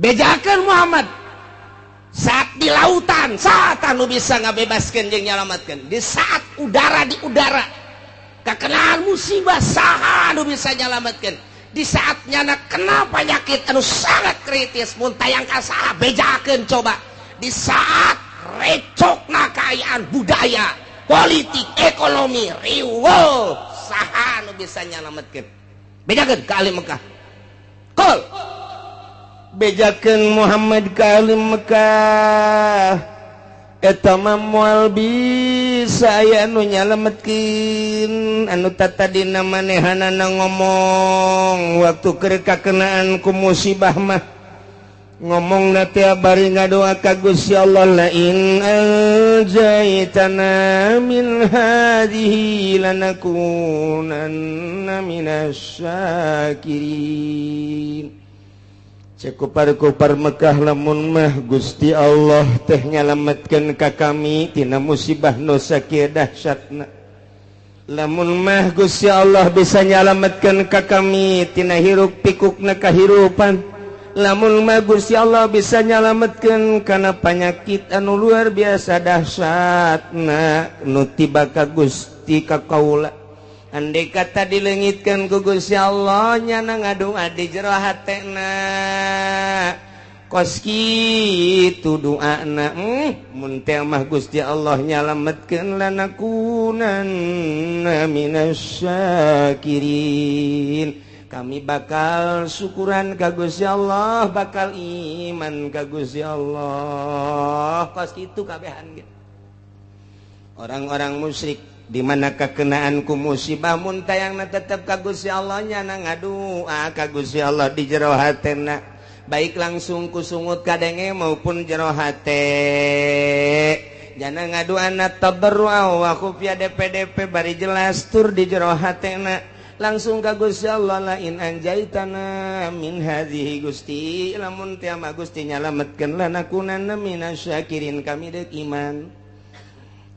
Bejakeun Muhammad saat di lautan, saat anu bisa ngabebaskeun jeung nyalamatkeun. Di saat udara di udara kakenaan musibah, saha anu bisa nyalamatkeun? Di saat nyana kena penyakit anu sangat kritis, mun tayang ka saha? Bejakeun coba. Di saat recokna kaayaan budaya, politik, ekonomi riweuh, saha anu bisa nyalametkeun? Bejakeun ka ahli Mekah. Qul, bejakeun Muhammad ka ahli Mekah, eta mah moal bisa aya anu nyalametkeun. Anu tatadina manehanana ngomong waktu keur kakenaan ku musibah mah, ngomong teh bari ngadoa ka Gusti Allah, la in anjaytana min hadhihi lanakunanna minasy syakirin. Cek kupar-kupar Mekah, lamun mah Gusti Allah teh nyalametkeun ka kami tina musibah nu sakieu dahsyatna, lamun mah Gusti Allah bisa nyalametkeun ka kami tina hiruk pikukna kahirupan, lamun mah Gusti Allah bisa nyalametkeun kana panyakit anu luar biasa dahsyatna nu tiba ka Gusti ka kaula, andai kata dilengitkan ku Gusti Allah, nyana ngadua di jero hatena kos kitu doana, mun teh mah Gusti Allah nyalametkeun, lanakunanna minasy syakirin, kami bakal syukuran ka Gusti Allah, bakal iman ka Gusti Allah. Kos kitu kabehan ge orang-orang musyrik di mana kakenaan ku musibah, mun tayangna tetep ka Gusti Allah, nyana ngadua ka Gusti Allah di jero hatena, baik langsung ku sungut kadenge maupun jero hate, jana ngaduana tadarrua wa khufya, DPDP, bari jelas tur di jero hatena langsung ka Gusti Allah, la in anjaitana min hadhihi, Gusti, lamun teh mah Gusti nyalametkeun, lanakunanna minasyakirin, kami deuk iman.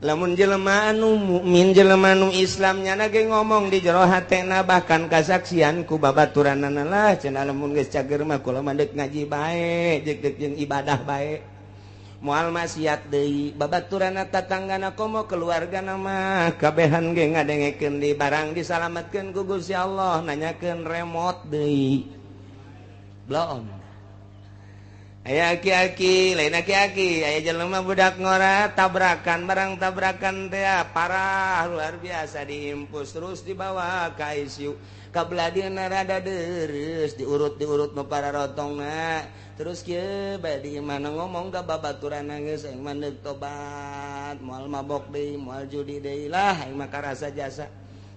Lamun jelema anu mukmin, jelema anu Islam, nyana ge ngomong di jero hatena, bahkan kasaksian ku babaturanana lah cenah, lamun geus cager mah kula mah deuk ngaji bae, jeung deuk jeung ibadah bae, moal maksiat deui. Babaturanna, tatanggana, komo keluargana mah kabehan ge ngadengekeun di barang disalametkeun ku Gusti Allah, nanyakeun remote deui. Bloon. Aya aki-aki, lain aki-aki, aya jelema budak ngora tabrakan, barang tabrakan teh parah luar biasa, diimpus terus dibawa ke ICU. Kabelah dieuna rada deres, diurut-diurut nu para rotongna. Terus kieu bae di imahna ngomong ka babaturan, geus aing mah deuk tobat, moal mabok deui, moal judi deui lah, aing mah karasa jasa.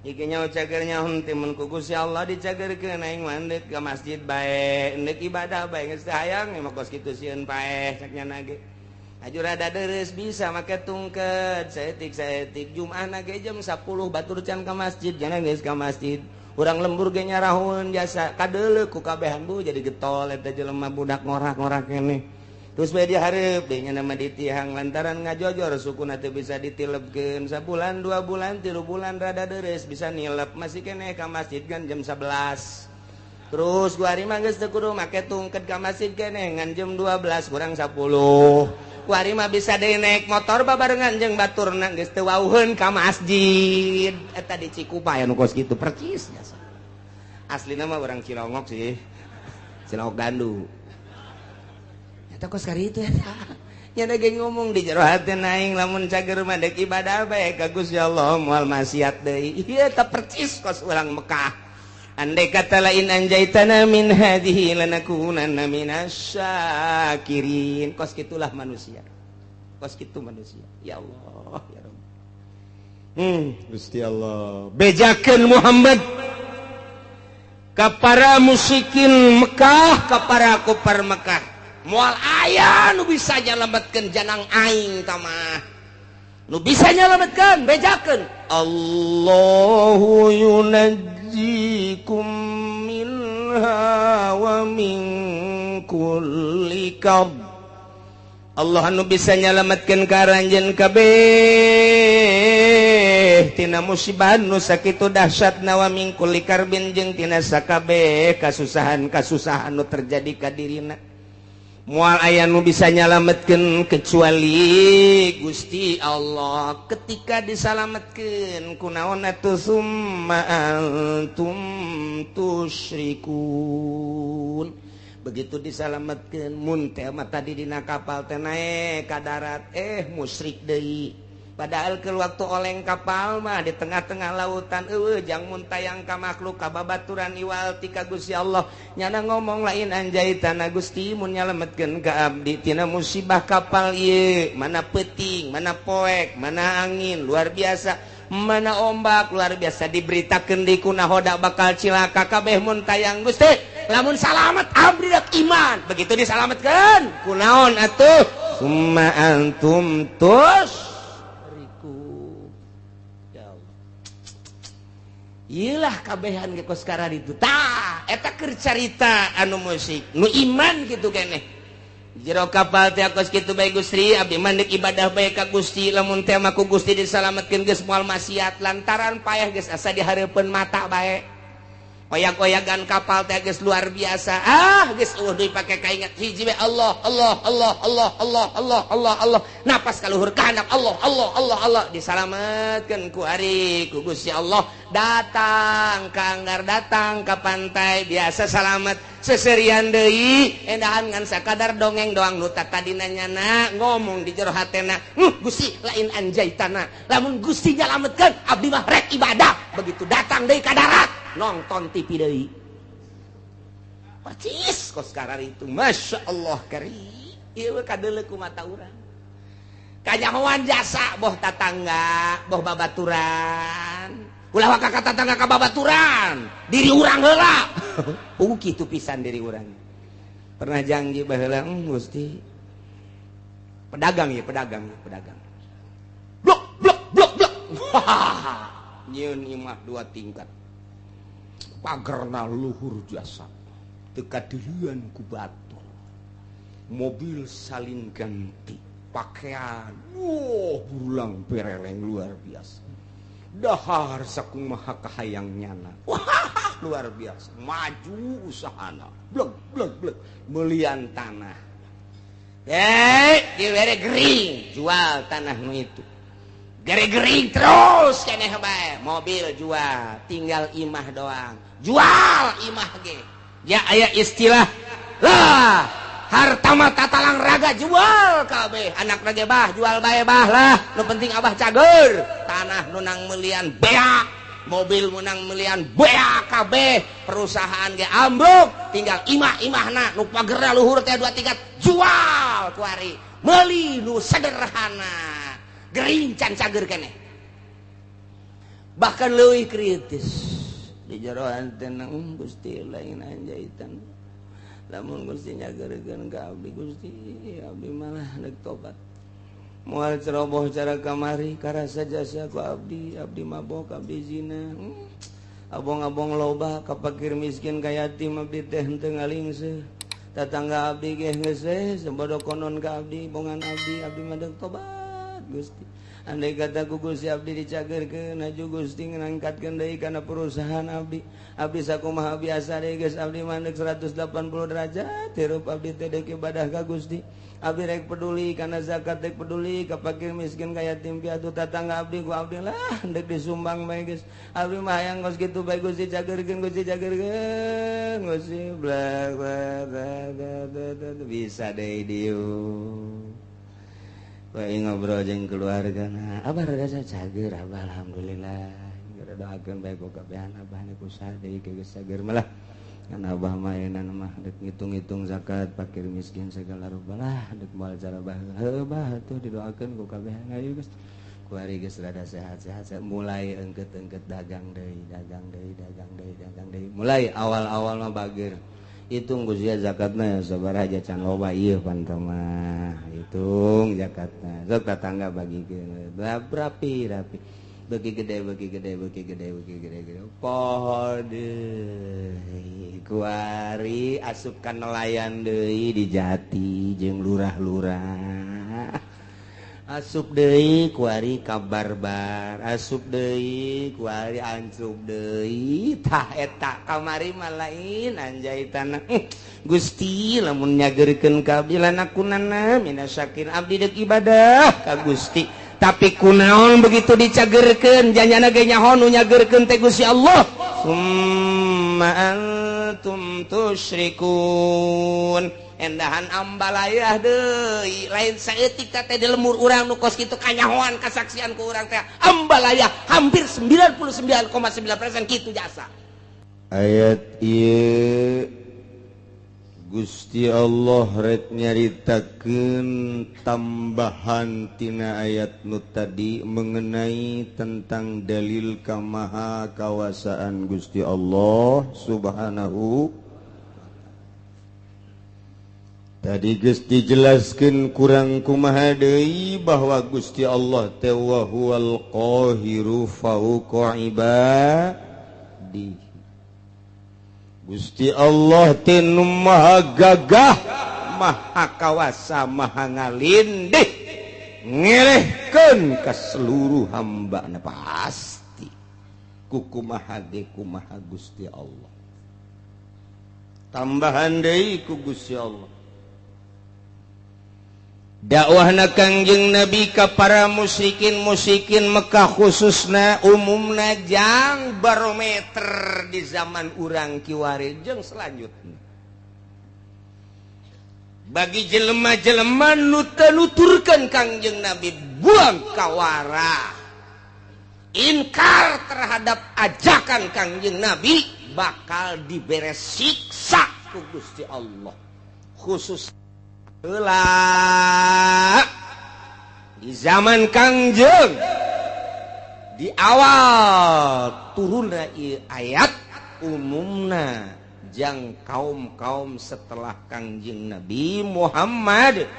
Iki nyaho cager nyaho mun ku Gusti Allah dicagerkeun, aing mah deuk ka masjid bae, deuk ibadah bae, geus teu hayang mah kos kitu, sieun paeh cek nyana ge. Aju rada deres bisa make tungket saeutik saeutik, Jumaah ge jam 10 batur can ka masjid, jangan geus ka masjid. Urang lembur ge nyarahun jasa kadeuleu ku kabehan, bu jadi getol eta jelema budak ngorak-ngorak keneh. Terus bae dihareup deui nya nama ditihang lantaran ngajojor sukuna teu bisa ditilebkeun. Sabulan, 2 bulan, 3 bulan rada deres bisa nilep, masih keneh ka masjid kan jam 11. Terus gua hari mah geus teu kudu make tungket ka masjid keneh, ngan jam 12 kurang 10. Kuari mah bisa deui naik motor babarengan jeung baturna, geus teu wauheun ka masjid. Eta di Cikupa aya nu kos kitu percis jasa. Aslina mah orang Cilongok sih, Cilongok Gandu. Eta kos kari itu eta nya ge ngomong di jero hati, aing lamun cager mah deuk ibadah bae ka Gusti Allah, moal maksiat deui. Ieu eta percis kos urang Mekah. Andai kata la in anjaitana min hadhihi lanakunanna minasyakirin. Kos kitulah manusia, kos kitu manusia. Ya Allah, ya Rabb. Gusti Allah, bejakeun Muhammad ka para musyrikin Mekah, ka para kupar Mekah, moal aya nu bisa nyalametkeun janang aing tamah nu bisa nyalametkeun. Bejakeun, Allahu yunajjikum minha wa min kulli karb. Allah anu bisa nyalametkeun ka aranjeun kabeh tina musibah nu sakitu dahsyatna, wa min kulli karbin, jeung tina sakabeh kasusahan-kasusahan nu terjadi ka dirina. Moal aya nu bisa nyalametkeun kecuali Gusti Allah. Ketika disalametkeun kunaon atuh summa antum tusyrikun. Begitu disalametkeun mun teh mah tadi dina kapal teh naek ka darat musyrik deui. Padahal ke waktu oleng kapal mah di tengah-tengah lautan eueuh jang muntayang ka makhluk ka babaturan iwal ti ka Gusti Allah. Nyana ngomong lain anjaitana Gusti mun nyalametkeun ka abdi tina musibah kapal ieu, mana peuting, mana poek, mana angin luar biasa, mana ombak luar biasa, diberitakeun di kunahoda bakal cilaka kabeh muntayang Gusti. Lamun salamet abdi dak iman. Begitu disalametkeun kunaon atuh summa antum tus. Iyalah kabehan ge kos itu tah eta keur carita anu musik nu iman kitu keneh jero kapal teh kos kitu bae Gusti abdi mah deuk ibadah bae ka Gusti lamun teh mah ku Gusti disalametkeun geus moal maksiat lantaran payah geus asa di hareupeun mata bae oyak-oyagan kapal teh geus luar biasa geus eueuh deui pake kaingat hiji we Allah Allah Allah Allah Allah Allah Allah Allah napas kaluhur ka handap Allah Allah Allah Allah disalametkeun ku ari ku Gusti Allah datang ka anggar datang ka pantai biasa salamet seserian deui endahan ngan sakadar dongeng doang nu tadina nyana ngomong di jero hatena Gusti lain anjaitana lamun Gusti nyalametkeun abdi mah rek ibadah. Begitu datang deui ka darat nonton TV deui percis kos karar itu Masya Allah kari ieu kadeuleu ku mata urang kanyahoan jasa boh tatangga boh babaturan ulah waka ka tatangga ka babaturan diri urang heula kitu pisan diri urang pernah janji baheula Gusti pedagang ya pedagang pedagang blok blok blok blok nyieun imah dua tingkat pagerna luhur jasa teu kadeuleun ku batur mobil salin ganti pakaian burulang bereleng luar biasa dahar sakumaha kahayang nyana wah luar biasa maju usahana blek blek blek melian tanah dibere gering jual tanah nu itu gering-gering terus keneh bae mobil jual tinggal imah doang jual imah ge ya aya istilah lah harta mah tatalang raga jual kabeh anak ge bah jual bae bah lah nu penting abah cager tanah nu nang melian beak mobil menang melian beak kabeh perusahaan ge ambruk tinggal imah-imahna nu pagerna luhur teh dua tingkat jual kuari meuli nu sederhana gering can cager keneh bahkan leuwih kritis di jero antena Gusti lain anjaitan lamun Gusti nyageurkeun ka abdi Gusti abdi malah deuk tobat moal ceroboh cara kamari karasa jasa ku abdi abdi mabok abdi zina abong-abong loba ka fakir miskin ka yatim abdi teh henteu ngalingseut tatangga abdi ge geus we sebodo konon ka abdi bongan abdi abdi mah deuk tobat Gusti andai kata ku Gusti abdi dicagerkeun aju Gusti ngangkatkeun deui kana perusahaan abdi abdi sakumaha biasa deui geus abdi mah deuk 180 derajat hirup abdi teh deuk ibadah ka Gusti abdi rek peduli kana zakat rek peduli ka fakir miskin ka yatim piatu tatangga abdi ku abdi lah deuk disumbang bae geus abdi mah hayang geus kitu bae Gusti cagerkeun Gusti cagerkeun Gusti bla bla bla bisa deui dieu bae ngobrol jeung keluarga nah abah rada cager abah alhamdulillah doakeun bae ku kabehan abah ni usaha deui geus cager malah kan abah mah ayeuna mah deuk ngitung-ngitung zakat fakir miskin segala rupa lah deuk moal cara bah heuh bah atuh didoakeun ku kabehan ayo geus kuari geus rada sehat-sehat mulai engket-engket dagang deui dagang deui dagang deui dagang deui mulai awal-awal mah bager hitung Gusti zakatna ya sabaraha can loba ieu pan mah hitung zakatna sok tatangga bagikeun rapi rapi beuki gede beuki gede beuki gede beuki gede gede poho deui kuari asup ka nelayan deui di jati jeung lurah-lurah Asup deui kuari ka barbar, asup deui kuari ancup deui. Tah eta kamari mah lain anjaitana. Gusti lamun nyageurkeun ka abdi lanakunanna minasyakirin, abdi deuk ibadah ka Gusti. Tapi kunaon begitu dicagerkeun janyana ge nyaho nu nyageurkeun teh Gusti Allah. Summa antum tusyrikun. Endahan ambalayah deui lain saeutik teh di lemur urang nu kos kitu kanyahoan kasaksian ku urang teh ambalayah hampir 99,9% kitu jasa. Ayat ieu Gusti Allah rek nyaritakeun tambahan tina ayat nu tadi mengenai tentang dalil kamaha kawasaan Gusti Allah Subhanahu. Tadi geus dijelaskeun kurang kumaha deui bahwa Gusti Allah teh wa huwal qahiru fauqa ibadihi. Gusti Allah teh nu maha gagah, maha kawasa, maha ngalindih, ngelehkeun ka seluruh hambana pasti. Kukumaha ge kumaha Gusti Allah. Tambahan deui ku Gusti Allah. Dakwahna Kangjeng Nabi ka para musyrikin-musyrikin Mekah khususna umumna jang barometer di zaman urang kiwari jeung selanjutna. Bagi jelema-jelema nu teu nuturkeun Kangjeng Nabi buang kawara. Inkar terhadap ajakan Kangjeng Nabi bakal dibere siksa ku Gusti Allah. Khusus heula di zaman Kangjeng di awal turunna ieu ayat umumna jang kaum-kaum setelah Kangjeng Nabi Muhammad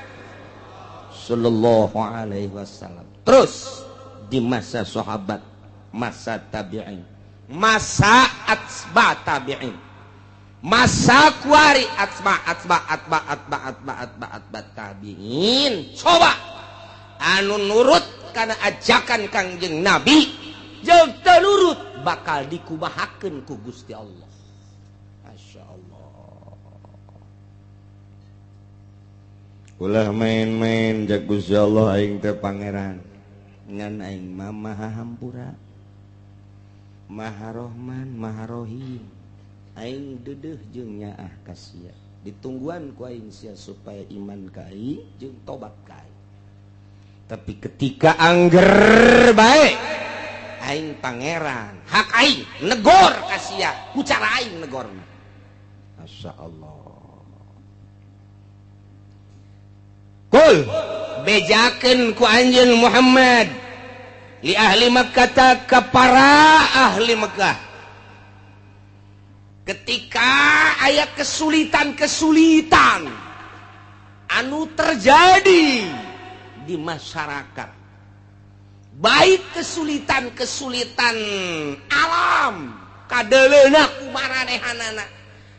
sallallahu alaihi wasallam. Terus di masa sahabat, masa tabi'in, masa atsba tabi'in, masa kuari atsba atsba atba atba atba atba atba tabi'in. Coba anu nurut kana ajakan Kangjeng Nabi jeung teu nurut bakal dikumahakeun ku Gusti Allah. Masya Allah. Ulah main-main jak Gusti Allah aing teh pangeran. Ngan aing mah maha hampura, maha Rahman, maha Rahim. Aing dedeh jeung nyaah ka sia. Ditungguan ku aing sia supaya iman ka aing jeung tobat ka aing. Tapi ketika angger bae aing pangeran, hak aing negor ka sia, ku cara aing negorna. Masya Allah. Kul bejakeun ku anjeun Muhammad li ahli Makkah ka para ahli Mekah. Ketika aya kesulitan-kesulitan anu terjadi di masyarakat, baik kesulitan-kesulitan alam kadeleuna ku maranehanana,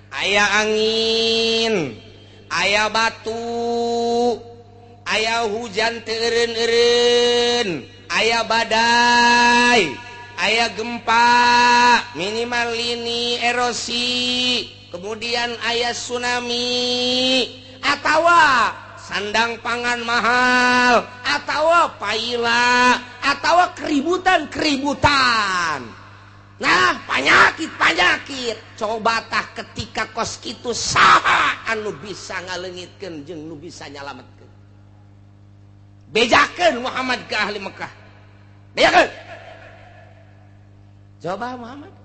aya angin, aya batu, aya hujan teu eureun-eureun, aya badai, aya gempa, minimal lini erosi, kemudian aya tsunami, atawa sandang pangan mahal, atawa paila, atawa keributan-keributan. Nah, panyakit-panyakit. Coba tah ketika kos kitu saha anu bisa ngaleungitkeun jeung nu bisa nyalametkeun. Bejakeun Muhammad ke ahli Mekah. Bejakeun. Coba Muhammad.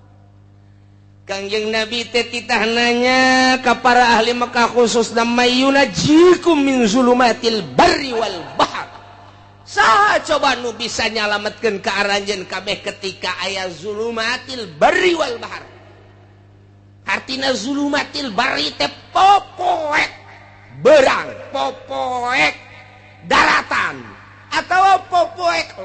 Kangjeng Nabi teh titah nanya ka para ahli Mekah khususna mayyunajikum min zulumatil barri wal bahr. Saha coba nu bisa nyalametkeun ka aranjeun kabeh ketika aya zulumatil barri wal bahr. Artina zulumatil barri teh popoek berang, popoek daratan atau popoek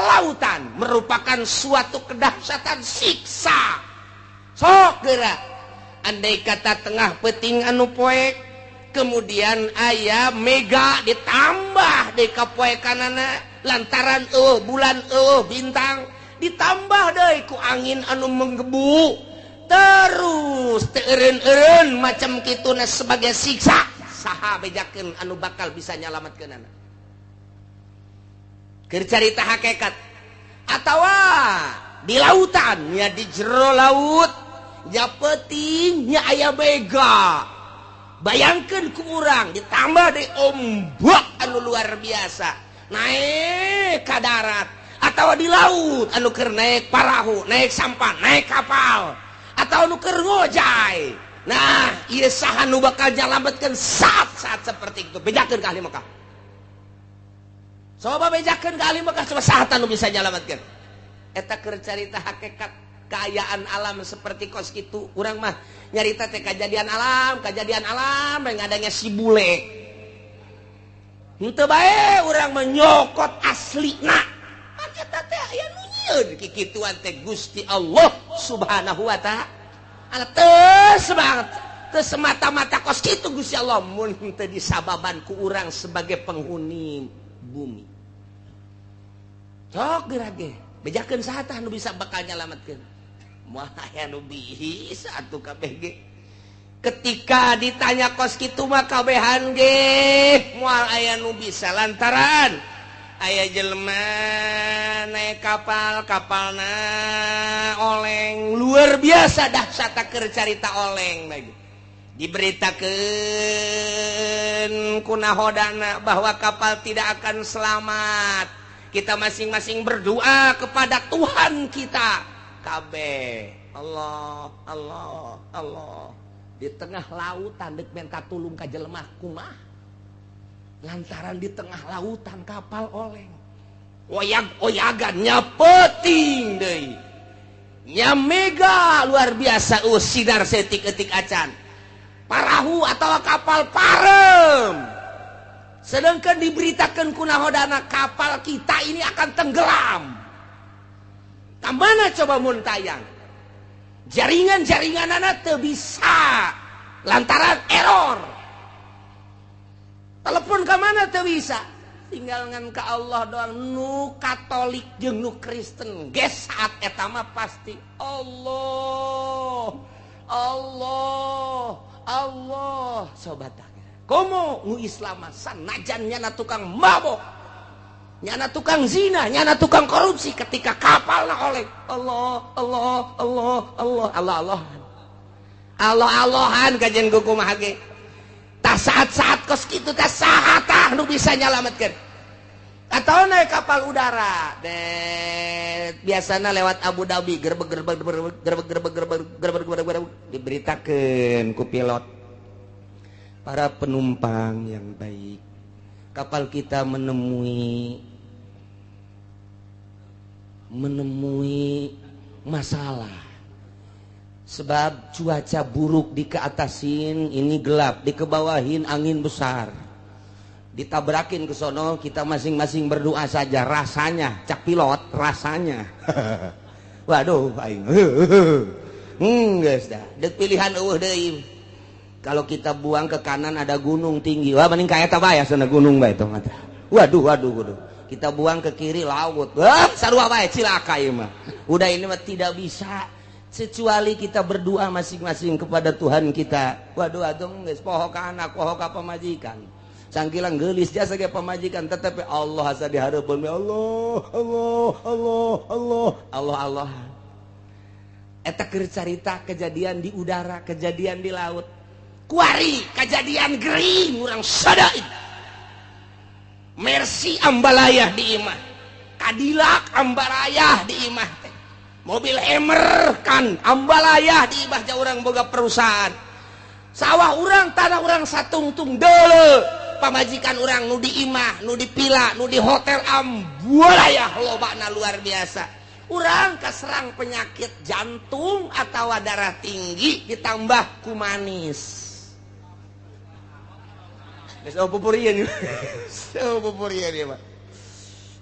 lautan, merupakan suatu kedahsyatan siksa. Sok geura andai kata tengah peting anu poek, Kemudian aya mega ditambah di kapoekanana lantaran bulan, bintang, ditambah deui ku angin anu menggebu terus teu eureun-eureun macam kituna sebagai siksa. Saha, bejakeun, anu bakal bisa nyalametkeunana? Keur carita hakikat. Atawa di lautan nya, di jero laut nya, peuting nya, aya mega, bayangkan ku urang, ditambah di ombak anu luar biasa naik ke darat, atau di laut anu keur naik parahu, naik sampan, naik kapal, atau anu keur ngojay. Nah, ieu saha nu bakal nyalametkeun saat-saat seperti itu? Bejakeun ka ahli Mekah. Coba bejakeun ka ahli Mekah, coba saha nu bisa nyalametkeun? Eta keur carita hakikat keayaan alam seperti kos kitu. Urang mah nyarita teh kejadian alam, kejadian alam yang adanya si bule. Henteu bae urang menyokot aslina. Eta teh aya nu nyieun kikituan teh Gusti Allah Subhanahu wa Ta'ala. Teu semangat, teu semata-mata kos kitu Gusti Allah mun teu disababan ku urang sebagai penghuni bumi. Sok geura ge, bejakeun saha tah nu bisa bakal nyalametkeun? Moal aya nu bisa atuh kabeh ge. Ketika ditanya kos kitu mah kabehan ge moal aya nu bisa, lantaran aya jelema naik kapal, kapalna oleng luar biasa dahsyat. Keur carita oleng lagi, diberitakan ku nahodana bahwa kapal tidak akan selamat, kita masing-masing berdoa kepada Tuhan kita. Kabeh Allah, Allah, Allah. Di tengah lautan dek minta tulung ka jelema kumaha? Lantaran di tengah lautan kapal oleng, oyag-oyagan nya, peuting deui nya, mega luar biasa, sinar saeutik-eutik acan, parahu atau kapal parem, sedangkan diberitakan ku nahodana kapal kita ini akan tenggelam. Mana coba mun tayang jaringan-jaringan anak teu bisa lantaran error, telepon ke mana teu bisa, tinggal ngan ke Allah doang. Nu Katolik jeung nu Kristen ge saat eta mah pasti Allah, Allah, Allah. Sobat, komo nu Islam, sanajan nyana tukang mabok, nyana tukang zina, nyana tukang korupsi, ketika kapal oleng, Allah, Allah, Allah, Allah, Allah, Allah, Allah, Allahan kajian kumaha ge. Tah, saat-saat kos kitu tah saha tah nu bisa nyalametkeun? Atau naik kapal udara deh, biasanya lewat Abu Dhabi, gerbek gerbek gerbek gerbek gerbek gerbek gerbek gerbek gerbek, diberitakan ku pilot, "Para penumpang yang baik, kapal kita menemui menemui masalah sebab cuaca buruk. Di keatasin ini gelap, di kebawahin angin besar, ditabrakin ke sono. Kita masing-masing berdoa saja." Rasanya, cak pilot, rasanya waduh aing geus dah, deuk pilihan euweuh deui. Kalau kita buang ke kanan ada gunung tinggi, wah, mending ka eta bae, sana gunung bae tong. Waduh, waduh, waduh. Kita buang ke kiri laut, wah, sarua bae, cilaka ieu mah. Udah, ini mah tidak bisa kecuali kita berdoa masing-masing kepada Tuhan kita. Waduh, atuh geus poho ka anak, poho ka pamajikan, sangkilang geulis jasa ge pamajikan, tetapi Allah asa di hareupeun, Allah, Allah, Allah, Allah, Allah, Allah. Eta keur carita kejadian di udara, kejadian di laut. Kuari kejadian gering urang sadain. Mercy ambalayah di imah, Cadillac ambalayah di imah teh, mobil Hammer kan ambalayah di imah. Jauh urang boga perusahaan, sawah urang, tanah urang satungtung deuleu, pamajikan urang nu di imah, nu di pila, nu di hotel ambalayah lobana luar biasa. Urang keserang penyakit jantung atau darah tinggi, ditambah ku manis. Geus, oh, pupurian. Oh, pupurian ya, Pak.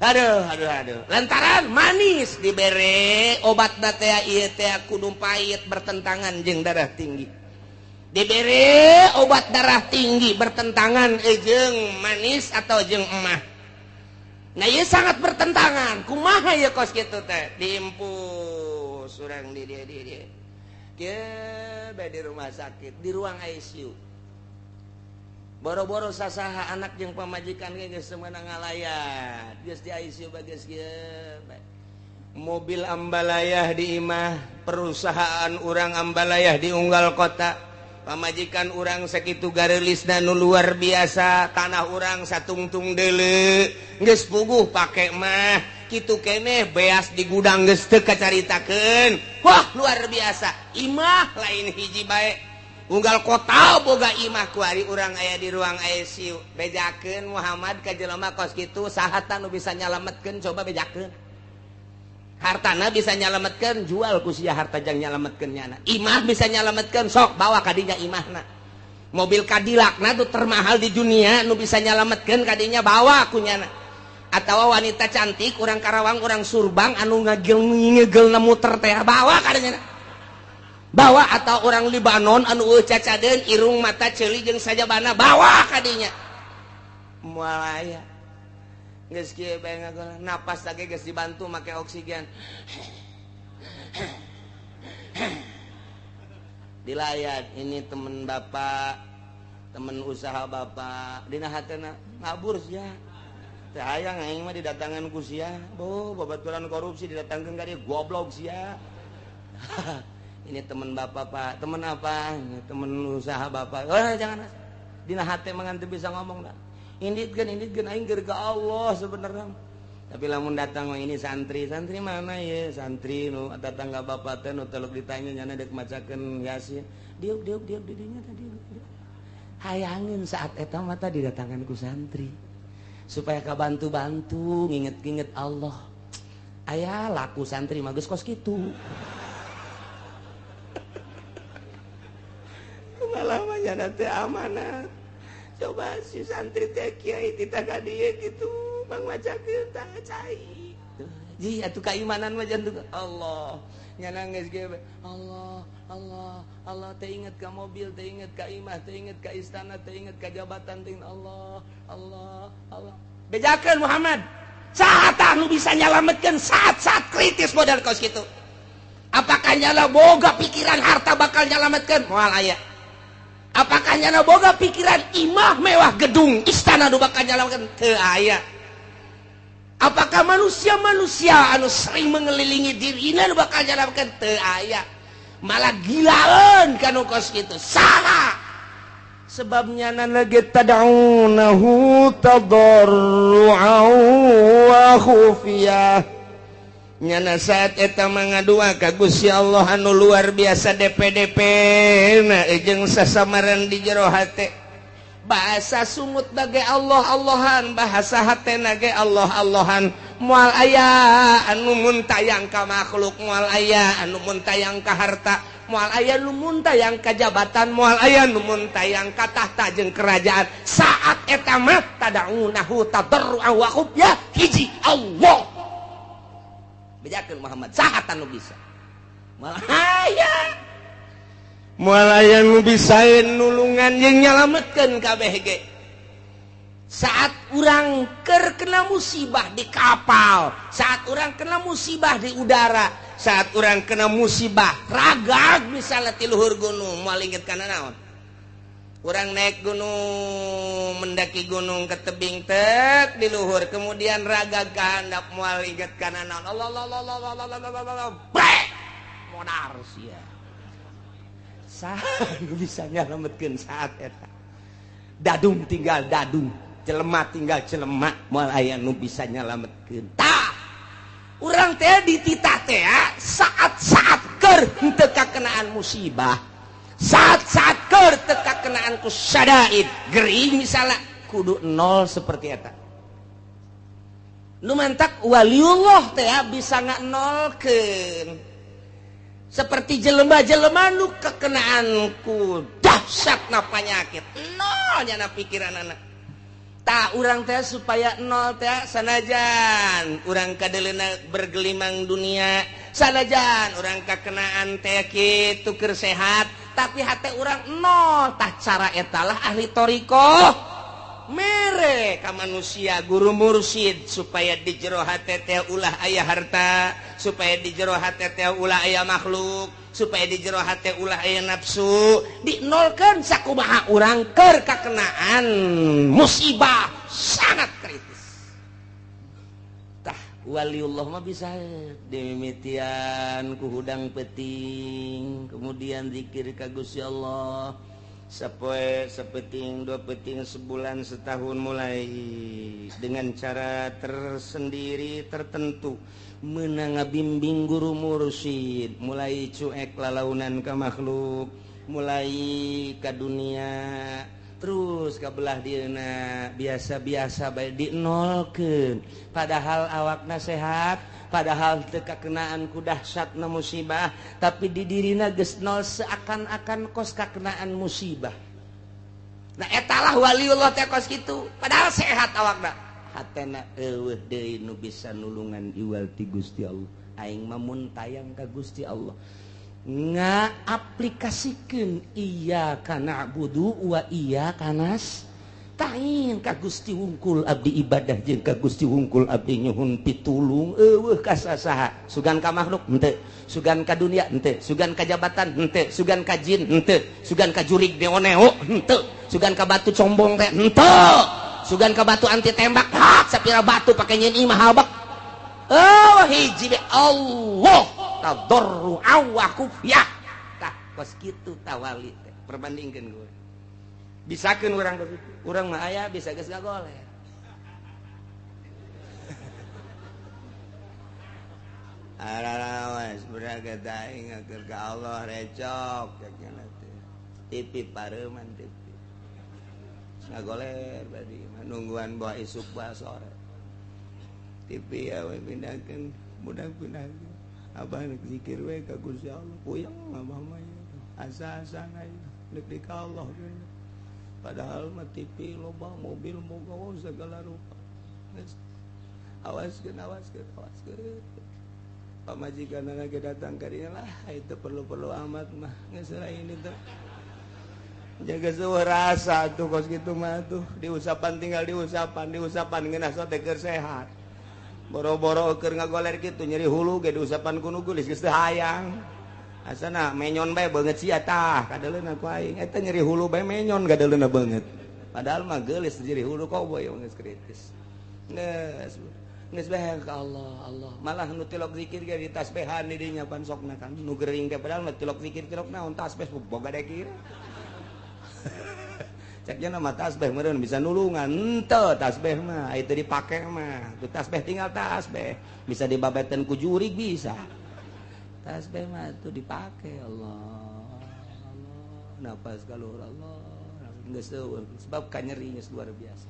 Aduh, aduh, aduh. Lantaran manis dibere obat teh ieu teh kudu pahit, bertentangan jeung darah tinggi. Dibere obat darah tinggi bertentangan jeung manis atau jeung emah. Nah ieu sangat bertentangan. Kumaha ieu kos kitu teh? Diimpus urang di dieu di dieu. Kieu bae di rumah sakit, di ruang ICU. Boro-boro sasaha anak jeung pamajikan ge geus meunang ngalayat. Geus di ICU bae geus kieu bae. Mobil ambalayah di imah, perusahaan urang ambalayah di unggal kota. Pamajikan urang sakitu gareulisna nu luar biasa, tanah urang satungtung deuleu, geus puguh pake mah, kitu keneh beas di gudang geus teu kacaritakeun. Wah, luar biasa. Imah lain hiji bae. Unggal kota boga imah kuari urang aya di ruang ICU. Bejakeun Muhammad ka jelema kos kitu, saha tah nu bisa nyalametkeun coba bejakeun. Hartana bisa nyalametkeun, jual ku sia harta jang nyalametkeun nyana. Imah bisa nyalametkeun, sok bawa kadinya imahna. Mobil Cadillac na nu termahal di dunia nu bisa nyalametkeun kadinya bawa ku nyana. Atawa wanita cantik urang Karawang urang Surbang anu ngagel-ngegelna muter teh bawa kadinya. Bawa atau orang Libanon anu eueuh cacadeun irung mata ceuli jeung sajabana bawa kadinya. Moal aya. Geus kieu bae ngagola napas lagi geus dibantu make oksigen. Dilayat ini temen bapak, temen usaha bapak, dina hatena ngabur sia. Teu hayang aing mah didatangan ku sia. Boh, babaturan korupsi didatangkeun ka dieu goblok sia. Ini temen bapak pak, temen apa? Ini temen usaha bapak. Oh, jangan. Dina hate mah teu bisa ngomong dah. Inditkeun aing keur ka Allah sebenarnya. Tapi lamun datang ini santri, santri mana ya? Santri nu tetangga bapak teh nu teluk ditanya nyana deuk macakeun Yasin. Diuk diuk diuk di dinya teh diuk. Hayangeun saat eta mah teh didatangan ku santri. Supaya kabantu-bantu nginget-nginget Allah. Aya laku santri mah geus kos kitu. Kumaha mah nyana teh amanat. Coba si santri teh kiai titah ka dieu kitu bang macakeun tah cai. Ji atuh kaimanan mah jantung Allah. Nyana geus ge Allah Allah Allah teh inget ka mobil, teh inget ka imah, teh inget ka istana, teh inget ka jabatan, teh Allah Allah Allah. Bejakeun Muhammad. Saha tah nu bisa nyalametkeun saat-saat kritis modal kos kitu? Apakah nyala boga pikiran harta bakal nyalametkeun? Moal aya. Apakah nyana boga pikiran imah mewah gedung istana nu bakal nyalametkeun? Teu aya. Apakah manusia-manusia anu sering mengelilingi dirina nu bakal nyalametkeun? Teu aya. Malah gilaeun kanu kos kitu. Saha? Sebabnya nyana ge tad'unahu tadarru'an wa khufiyah. Nyana saat eta mangadua ka Gusti Allah anu luar biasa DPDP na jeung sasamaran di jero hate. Bahasa sungut bage Allah Allahan, bahasa hatena ge Allah Allahan. Moal aya anu muntayang ka makhluk, moal aya anu muntayang ka harta, moal aya nu muntayang ka jabatan, moal aya nu muntayang ka tahta jeung kerajaan. Saat eta mah tad'unahu tadarru'an wa khufyah, hiji Allah. Bejakeun Muhammad saha nu bisa? Moal aya. Moal aya nu bisa nulungan jeung nyalametkeun kabeh ge. Saat urang keur kena musibah di kapal, saat urang kena musibah di udara, saat urang kena musibah ragag misalnya ti luhur gunung, moal inget kana naon? Urang naik gunung, mendaki gunung ke tebing tek di luhur, kemudian ragag ka handap moal inget kana naon? Allah Allah Allah Allah Allah Allah Allah, brek modar sia. Saha nu bisa nyalametkeun saat eta? Dadung tinggal dadung, jelema tinggal jelema, moal aya nu bisa nyalametkeun. Tah, urang teh dititah teh saat-saat keur henteu kakenaan musibah, saat-saat keur teu kakenaan ku syadaid, gering misalnya kudu nol seperti eta. Nu mantak waliullah teh bisa nganolkeun. Seperti jelema-jelema nu kekenaan ku dahsyatna panyakit, nol nyana pikiran anak. Tak urang teh supaya nol teh sanajan urang kadeleuna bergelimang dunia, sanajan urang kakenaan teh kitu keur sehat, tapi hate urang nol. Tah cara etalah ahli thoriqoh mere ka manusia guru mursyid supaya di jero hate teh ulah aya harta, supaya di jero hate teh ulah aya makhluk, supaya di jero hate ulah aya nafsu, dinolkeun sakumaha urang keur kakenaan musibah sangat kritis. Tah waliullah mah bisa dimimitian ku hudang peting, kemudian zikir ka Gusti Allah sapoe sapeting dua peting sebulan setahun, mulai dengan cara tersendiri tertentu menang ngabimbing guru mursyid, mulai cuek lalaunan ka makhluk, mulai ka dunia, terus ka belah dieuna biasa-biasa bae dinolkeun, padahal awakna sehat, padahal teu kakenaan ku dahsyatna musibah, tapi di dirina geus nol seakan-akan kos kakenaan musibah. Nah etalah waliullah teh kos kitu, padahal sehat awakna, hatena eueuh deui nu bisa nulungan iwal ti Gusti Allah. Aing mah mun tayang ka Gusti Allah ngaaplikasikeun iyyaka na'budu wa iyyaka nasta'in, ka Gusti wungkul abdi ibadah jeung ka Gusti wungkul abdi nyuhun pitulung, eueuh ka sasaha, sugan ka makhluk henteu, sugan ka dunia henteu, sugan ka jabatan henteu, sugan ka jin henteu, sugan ka jurig neo-neo henteu, sugan ka batu combong teh henteu, sugan ka batu anti tembak, hak sapira batu pake nyeun imah habak. Oh hiji be Allah tadarru'a wa khufyah. Tah kos kitu tawali teh perbandingkeun gue. Bisakeun urang urang mah aya bisa geus gagoler. Ararawas beraga aing ngaker ka Allah recok cenah teh. TV pareuman TV. Ngagoler badi mah nungguan bawa isuk bawa sore. TV ya we pindahkeun, budak pindahkeun. Abah nek zikir we ka Gusti Allah, puyeng abah mah asa-asa nek di ka Allah. Padahal mah TV loba, mobil moga segala rupa. Awaskeun, awaskeun, awaskeun. Pamajikanna ge datang ka dieu lah, itu perlu-perlu amat mah geus lain itu. Jaga seueuh rasa tuh kos kitu mah tuh, diusapan tinggal diusapan, diusapan ngeunah sote keur sehat. Boro-boro keur ngagoler kitu nyeri hulu ge diusapan ku nu geulis geus teu hayang. Asana menyon bae beungeut sia tah kadeuleuna ku aing. Eta nyeri hulu bae menyon kadeuleuna beungeut. Padahal mah geulis nyeri hulu koboy geus kritis. Geus geus bae ka Allah, Allah. Malah nu tilok zikir ge ditasbehan di dinya pan sokna kan. Nu gering teh padahal mah tilok zikir tilok naon tasbeh boga dekir. Ceknya nama tasbih meureun bisa nulungan henteu tasbih mah itu dipake mah tuh tasbih tinggal tasbih bisa dibabetan ku jurig bisa tasbih mah tuh dipake Allah Allah napas kaluhur Allah geus eueuh sebab kanyeri geus luar biasa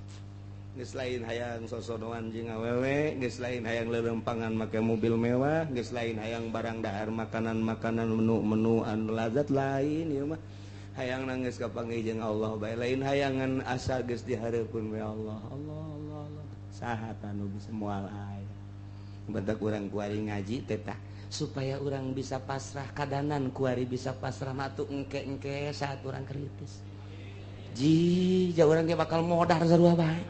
geus lain hayang sosodoan jeung awewe geus lain hayang leuleumpangan make mobil mewah geus lain hayang barang dahar makanan-makanan menu-menu anu lazat lain ieu mah hayang nangis kapanggih jeung Allah bae lain hayangan asa geus dihareupeun we Allah Allah Allah Allah saha tanu bisa moal aya badak urang kuari ngaji teh tah supaya urang bisa pasrah kadanan kuari bisa pasrah matu engke-engke saat urang kritis ji ja urang ge bakal modar sarua bae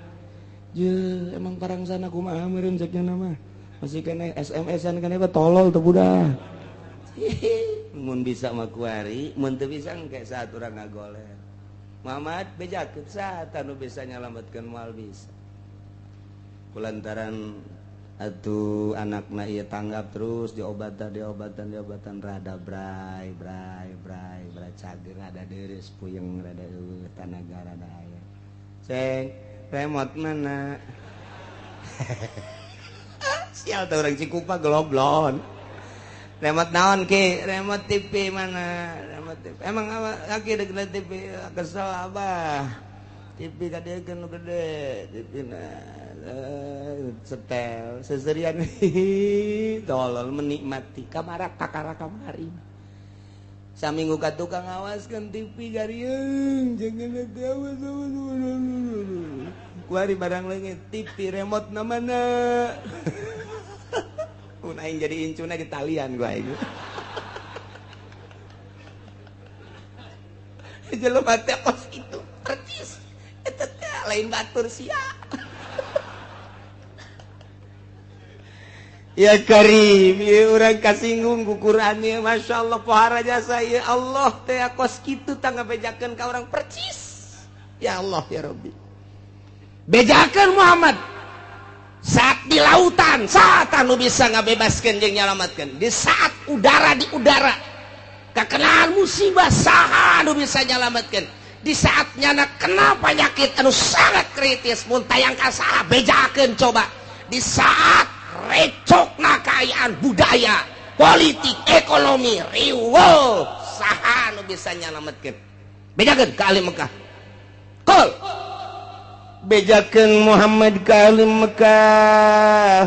je emang parang sana kumaha meureun cek nya mah masih kene SMS-an kene tolol teu budak. Mun bisa mah kuari, mun teu bisa engke saat urang ngagoler. Muhammad bejakeun saha nu bisa nyalametkeun moal bisa. Kulantaran atuh anakna ieu tanggap terus diobatan diobatan diobatan rada bray bray bray bray cager rada deureus puyeng rada eueuh tanaga rada aya. Ceng, remote mana? Sial teh urang Cikupa geloblon. Remote naon ki? Remote TV mana? Remote TV. Emang apa aki dek TV kesel abah. TV kadekeun nu gede, TV na setel seserian tolol menikmati kamara kakara kamari. Saminggu ka tukang ngawaskeun TV gariung jangan awas awas. Kuari barang leungit TV remote na mana? Mun aing jadi incuna di talian gua aing. Jelema teh kos kitu percis eta teh lain batur sia. Ya Karim, ya urang kasinggung ku Quran ya, Masya Allah pohara jasa ya Allah teh kos kitu tangga bejakeun ka urang percis. Ya Allah ya Rabbi. Bejakeun Muhammad saat di lautan, saat anu bisa ngabebaskeun jeung nyalamatkeun. Di saat udara di udara kakenaan musibah saha anu bisa nyalamatkeun. Di saat nyana kena penyakit anu sangat kritis mun tayang ka saha bejakeun coba. Di saat recokna kaayaan budaya, politik, ekonomi, riweuh, saha nu bisa nyalametkeun. Bejakeun ka ahli Mekah. Qul bejakeun Muhammad ka ahli Mekah.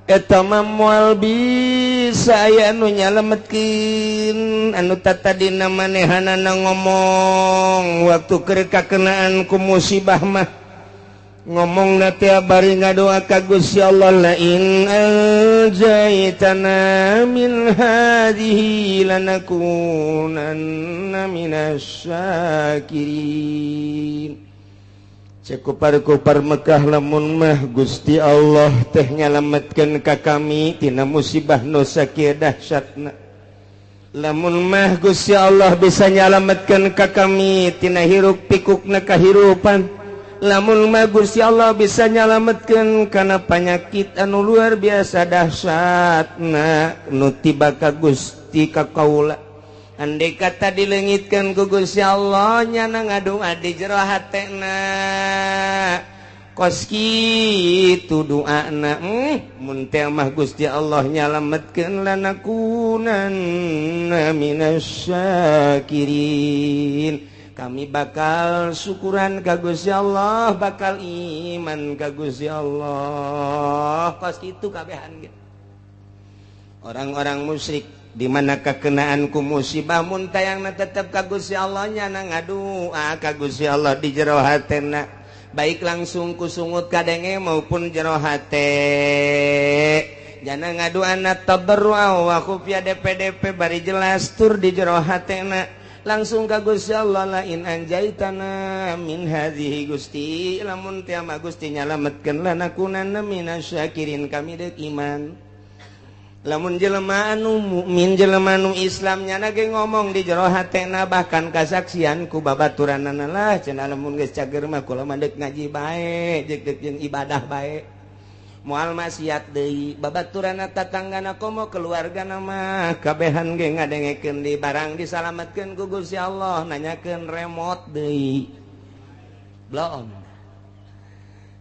Eta mah moal bisa aya nu nyalametkeun anu tatadina manehanana ngomong waktu keur kakenaan ku musibah mah. Ngomong na tiap bari ngadoa ka Gusti Allah la in anjaytana min hadhihi lanakunanna minasyakirin. Cek kupar-kupar Mekah lamun mah Gusti Allah teh nyalametkeun ka kami tina musibah nu sakieu dahsyatna. Lamun mah Gusti Allah bisa nyalametkeun ka kami tina hiruk pikukna kahirupan. Lamun mah Gusti Allah bisa nyalametkeun kana panyakit anu luar biasa dahsyatna nu tiba ka Gusti ka kaula. Andai kata dileungitkeun ku Gusti Allah nyana ngadua di jero hatena. Kos kitu doana mun teh mah Gusti Allah nyalametkeun lanakunanna minasyakirin. Kami bakal syukuran ka Gusti Allah, bakal iman ka Gusti Allah. Kos kitu kabehan ge. Orang-orang musyrik di mana kakenaan ku musibah mun tayangna tetep ka Gusti Allah nyana ngadua ka Gusti Allah di jero hatena, baik langsung ku sungut kadenge maupun jero hate. Jana ngaduana tabarrua wa khufya DPDP bari jelas tur di jero hatena. Langsung ka Gusti Allah la in anjaitana min hadhihi Gusti lamun teh mah Gusti nyalametkeun lanakunanna minasyakirin kami deuk iman. Lamun jelema anu mukmin jelema anu Islam nyana ge ngomong di jero hatena bahkan kasaksian ku babaturanana lah cenah lamun geus cager mah kula mah deuk ngaji bae jeung deuk jeung ibadah bae. Moal maksiat deui babaturanna tatanggana komo keluargana mah kabehan ge ngadengekeun di barang disalametkeun ku Gusti Allah nanyakeun remote deui. Bloon.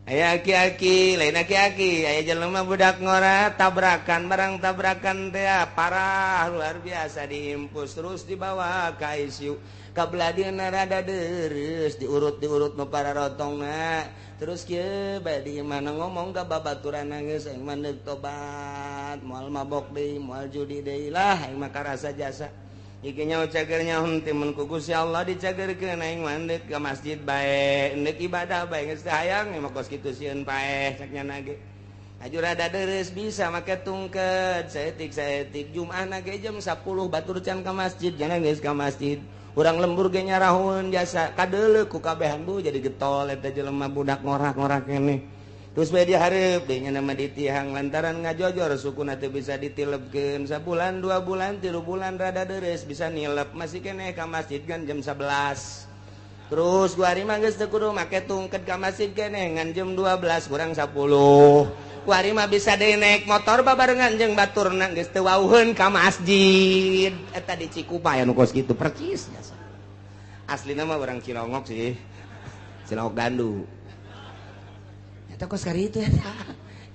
Aya aki-aki lain aki-aki aya jelema budak ngora tabrakan barang tabrakan teh parah luar biasa diimpus terus dibawa ka ICU. Kabelah rada deres diurut-diurut nu para rotongna terus kieu bae di mana ngomong ka babaturan geus aing mah deuk tobat moal mabok deui moal judi deui lah aing mah karasa jasa iki nyaho cager nyaho teh mun ku Gusti Allah dicagerkeun aing mah deuk ka masjid bae deuk ibadah bae geus teh hayang mah kos kitu sieun paeh cek nyana ge aju rada deres bisa make tungket saeutik-saeutik Jumat ge jam 10 batur can ka masjid jangan geus ka masjid. Urang lembur ge nyarahun jasa kadeuleuh ku kabehan bu jadi getol eta jelema budak ngorak-ngorak keneh. Terus bae dihareup deui nya mah ditihang lantaran ngajojor sukuna teu bisa ditilebkeun sabulan 2 bulan 3 bulan rada deres bisa nilep masih keneh ka masjid kan jam 11. Terus gua ari mah geus teu kudu make tungket ka masjid keneh ngan jam 12 kurang 10. Kuari mah bisa deui naik motor babarengan jeung baturna geus teu wauheun ka masjid. Eta di Cikupa aya nu kos kitu percis jasa. Aslina mah urang Cilongok sih. Cilongok Gandu. Eta kos kari itu eta.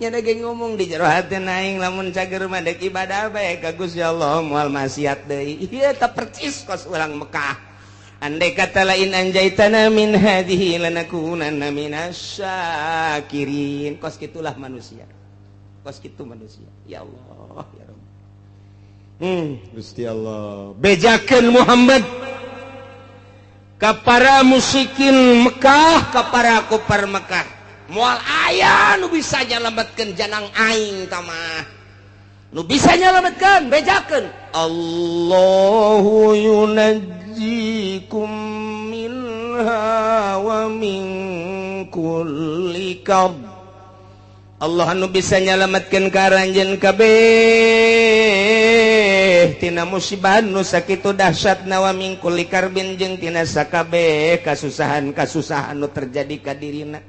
Nya ge ngomong di jero hate aing lamun cager mah deuk ibadah bae ka Gusti Allah moal maksiat deui. Ieu eta percis kos urang Mekah. Andai kata lain anjaitana min hadhihi lanakunanna minasyakirin. Kos kitulah manusia. Kos kitu manusia. Ya Allah, ya Rabb. Gusti Allah. Bejakeun Muhammad ka para musyrikin Mekah, ka para kufar Mekah. Moal aya nu bisa nyalametkeun janang aing tamah. Nu bisa nyalametkeun, bejakeun. Allahu yunajjikum minha wa min kulli karb. Allah anu bisa nyalametkeun ka aranjeun kabeh tina musibah nu sakitu dahsyatna wa min kulli karbin jeung tina sakabeh kasusahan-kasusahan nu terjadi ka dirina.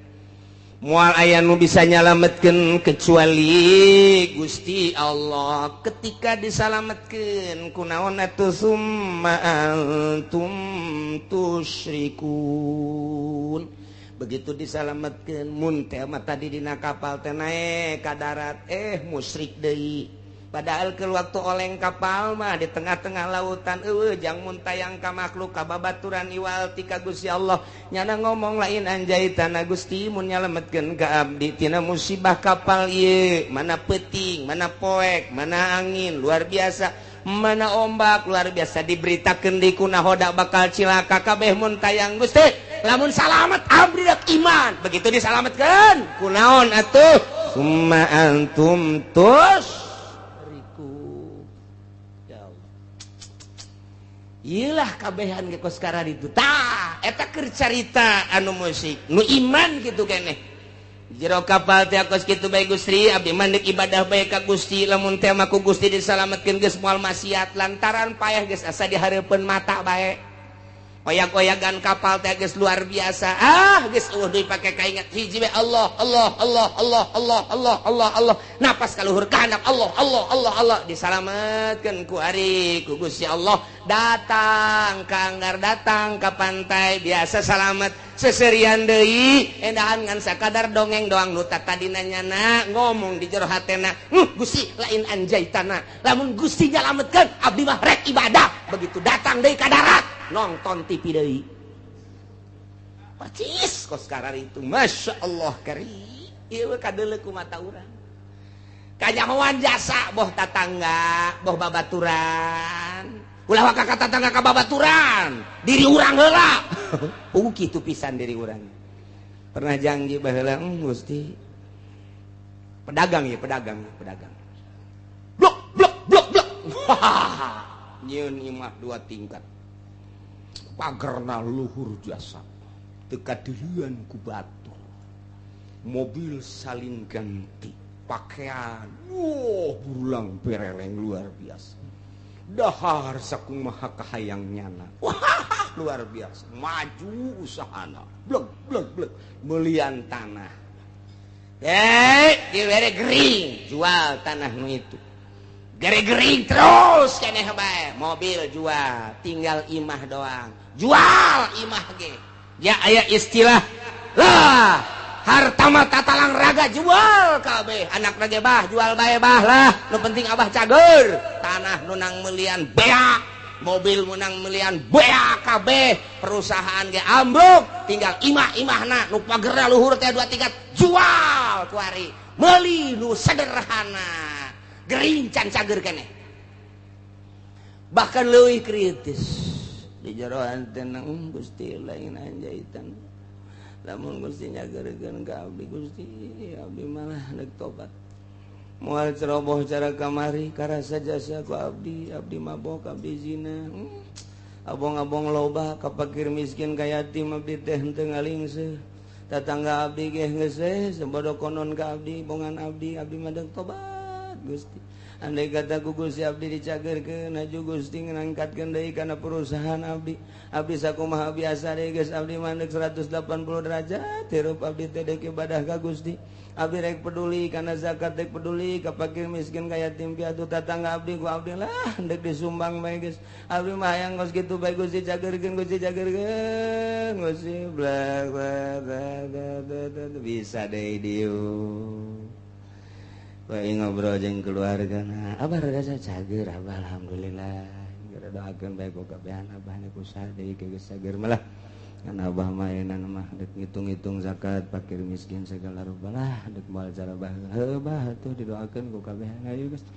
Moal aya nu bisa nyalametkeun kecuali Gusti Allah. Ketika disalametkeun kunaon atuh summa antum tusyrikun. Begitu disalametkeun mun teh mah tadi dina kapal teh naek ka darat musyrik deui. Padahal ke waktu oleng kapal mah di tengah-tengah lautan eueuh jang mun tayang ka makhluk ka babaturan iwal ti ka Gusti Allah. Nyana ngomong lain anjaitana Gusti mun nyalametkeun ka abdi tina musibah kapal ieu, mana peuting, mana poek, mana angin luar biasa, mana ombak luar biasa, diberitakeun di kunahoda bakal cilaka kabeh mun tayang Gusti. Lamun salamet abdi dak iman. Begitu disalametkeun kunaon atuh summa antum tus iyalah kabehan ge kos kararitu tah eta keur carita anu musik nu iman kitu keneh jero kapal teh kos kitu bae Gusti abdi mah deuk ibadah bae ka Gusti lamun teh mah ku Gusti disalametkeun geus moal maksiat lantaran payah geus asa dihareupeun mata bae oyak-oyagan kapal teh geus luar biasa ah geus eueuh deui pake kaingat hiji bae Allah Allah Allah Allah Allah Allah Allah Allah napas ka luhur ka handap Allah Allah Allah Allah disalametkeun ku ari ku Gusti Allah datang ka anggar datang ka pantai biasa salamet seserian deui endahan ngan sakadar dongeng doang nu tadina nyana ngomong di jero hatena Gusti lain anjaitana lamun Gusti nyalametkeun abdi mah rek ibadah. Begitu datang deui ka darat nonton TV deui percis kos karar itu Masya Allah kari ieu kadeuleu ku mata urang kanyahoan jasa boh tatangga boh babaturan ulah waka ka tatangga ka babaturan diri urang heula kitu pisan diri urang pernah janji baheula Gusti pedagang ya pedagang pedagang blok blok blok blok nyieun imah dua tingkat pagerna luhur jasa teu kadeuleun ku batur mobil salin ganti pakaian wuh burulang bereleng luar biasa dahar sakumaha kahayang nyana wah luar biasa maju usahana blek blek blek belian tanah dibere gering jual tanah nu itu gering-gering terus keneh bae mobil jual tinggal imah doang jual imah ge ya aya istilah lah harta mah tatalang raga jual kabeh anak ge bah jual bae bah lah nu penting abah cager tanah nu nang melian beak mobil menang melian beak kabeh perusahaan ge ambruk tinggal imah-imahna nu pagerna luhur teh dua tingkat jual kuari meuli nu sederhana gering can cager keneh bahkan leuwih kritis di jeroan tenang Gusti lain anjaitan lamun Gusti nyagerkeun ka abdi Gusti abdi malah deuk tobat moal ceroboh cara kamari karasa jasa ku abdi abdi mabok abdi zina abong-abong loba ka fakir miskin ka yatim abdi teh henteu ngalingseut tatangga abdi ge geus sebodo konon ka abdi bongan abdi abdi mah deuk tobat Gusti andai kata ku Gusti abdi dicagerkeun aju Gusti ngangkatkeun deui kana perusahaan abdi abdi sakumaha biasa deui geus abdi mandek 180 derajat hirup abdi teh deuk ibadah ka Gusti abdi rek peduli kana zakat rek peduli ka fakir miskin ka yatim piatu tatangga abdi ku abdi lah deuk disumbang bae geus abdi mah hayang geus kitu bae Gusti cagerkeun Gusti cagerkeun Gusti bla bla bla bisa deui dieu bae ngobrol jeung keluarga nah abah rada cager abah alhamdulillah gara doakeun bae ku kabehan abah ku usaha deui geus cager malah kan abah mah ayeuna mah deuk ngitung-ngitung zakat fakir miskin segala rupa lah deuk moal cara bah heuh bah atuh didoakeun ku kabehan ayo geus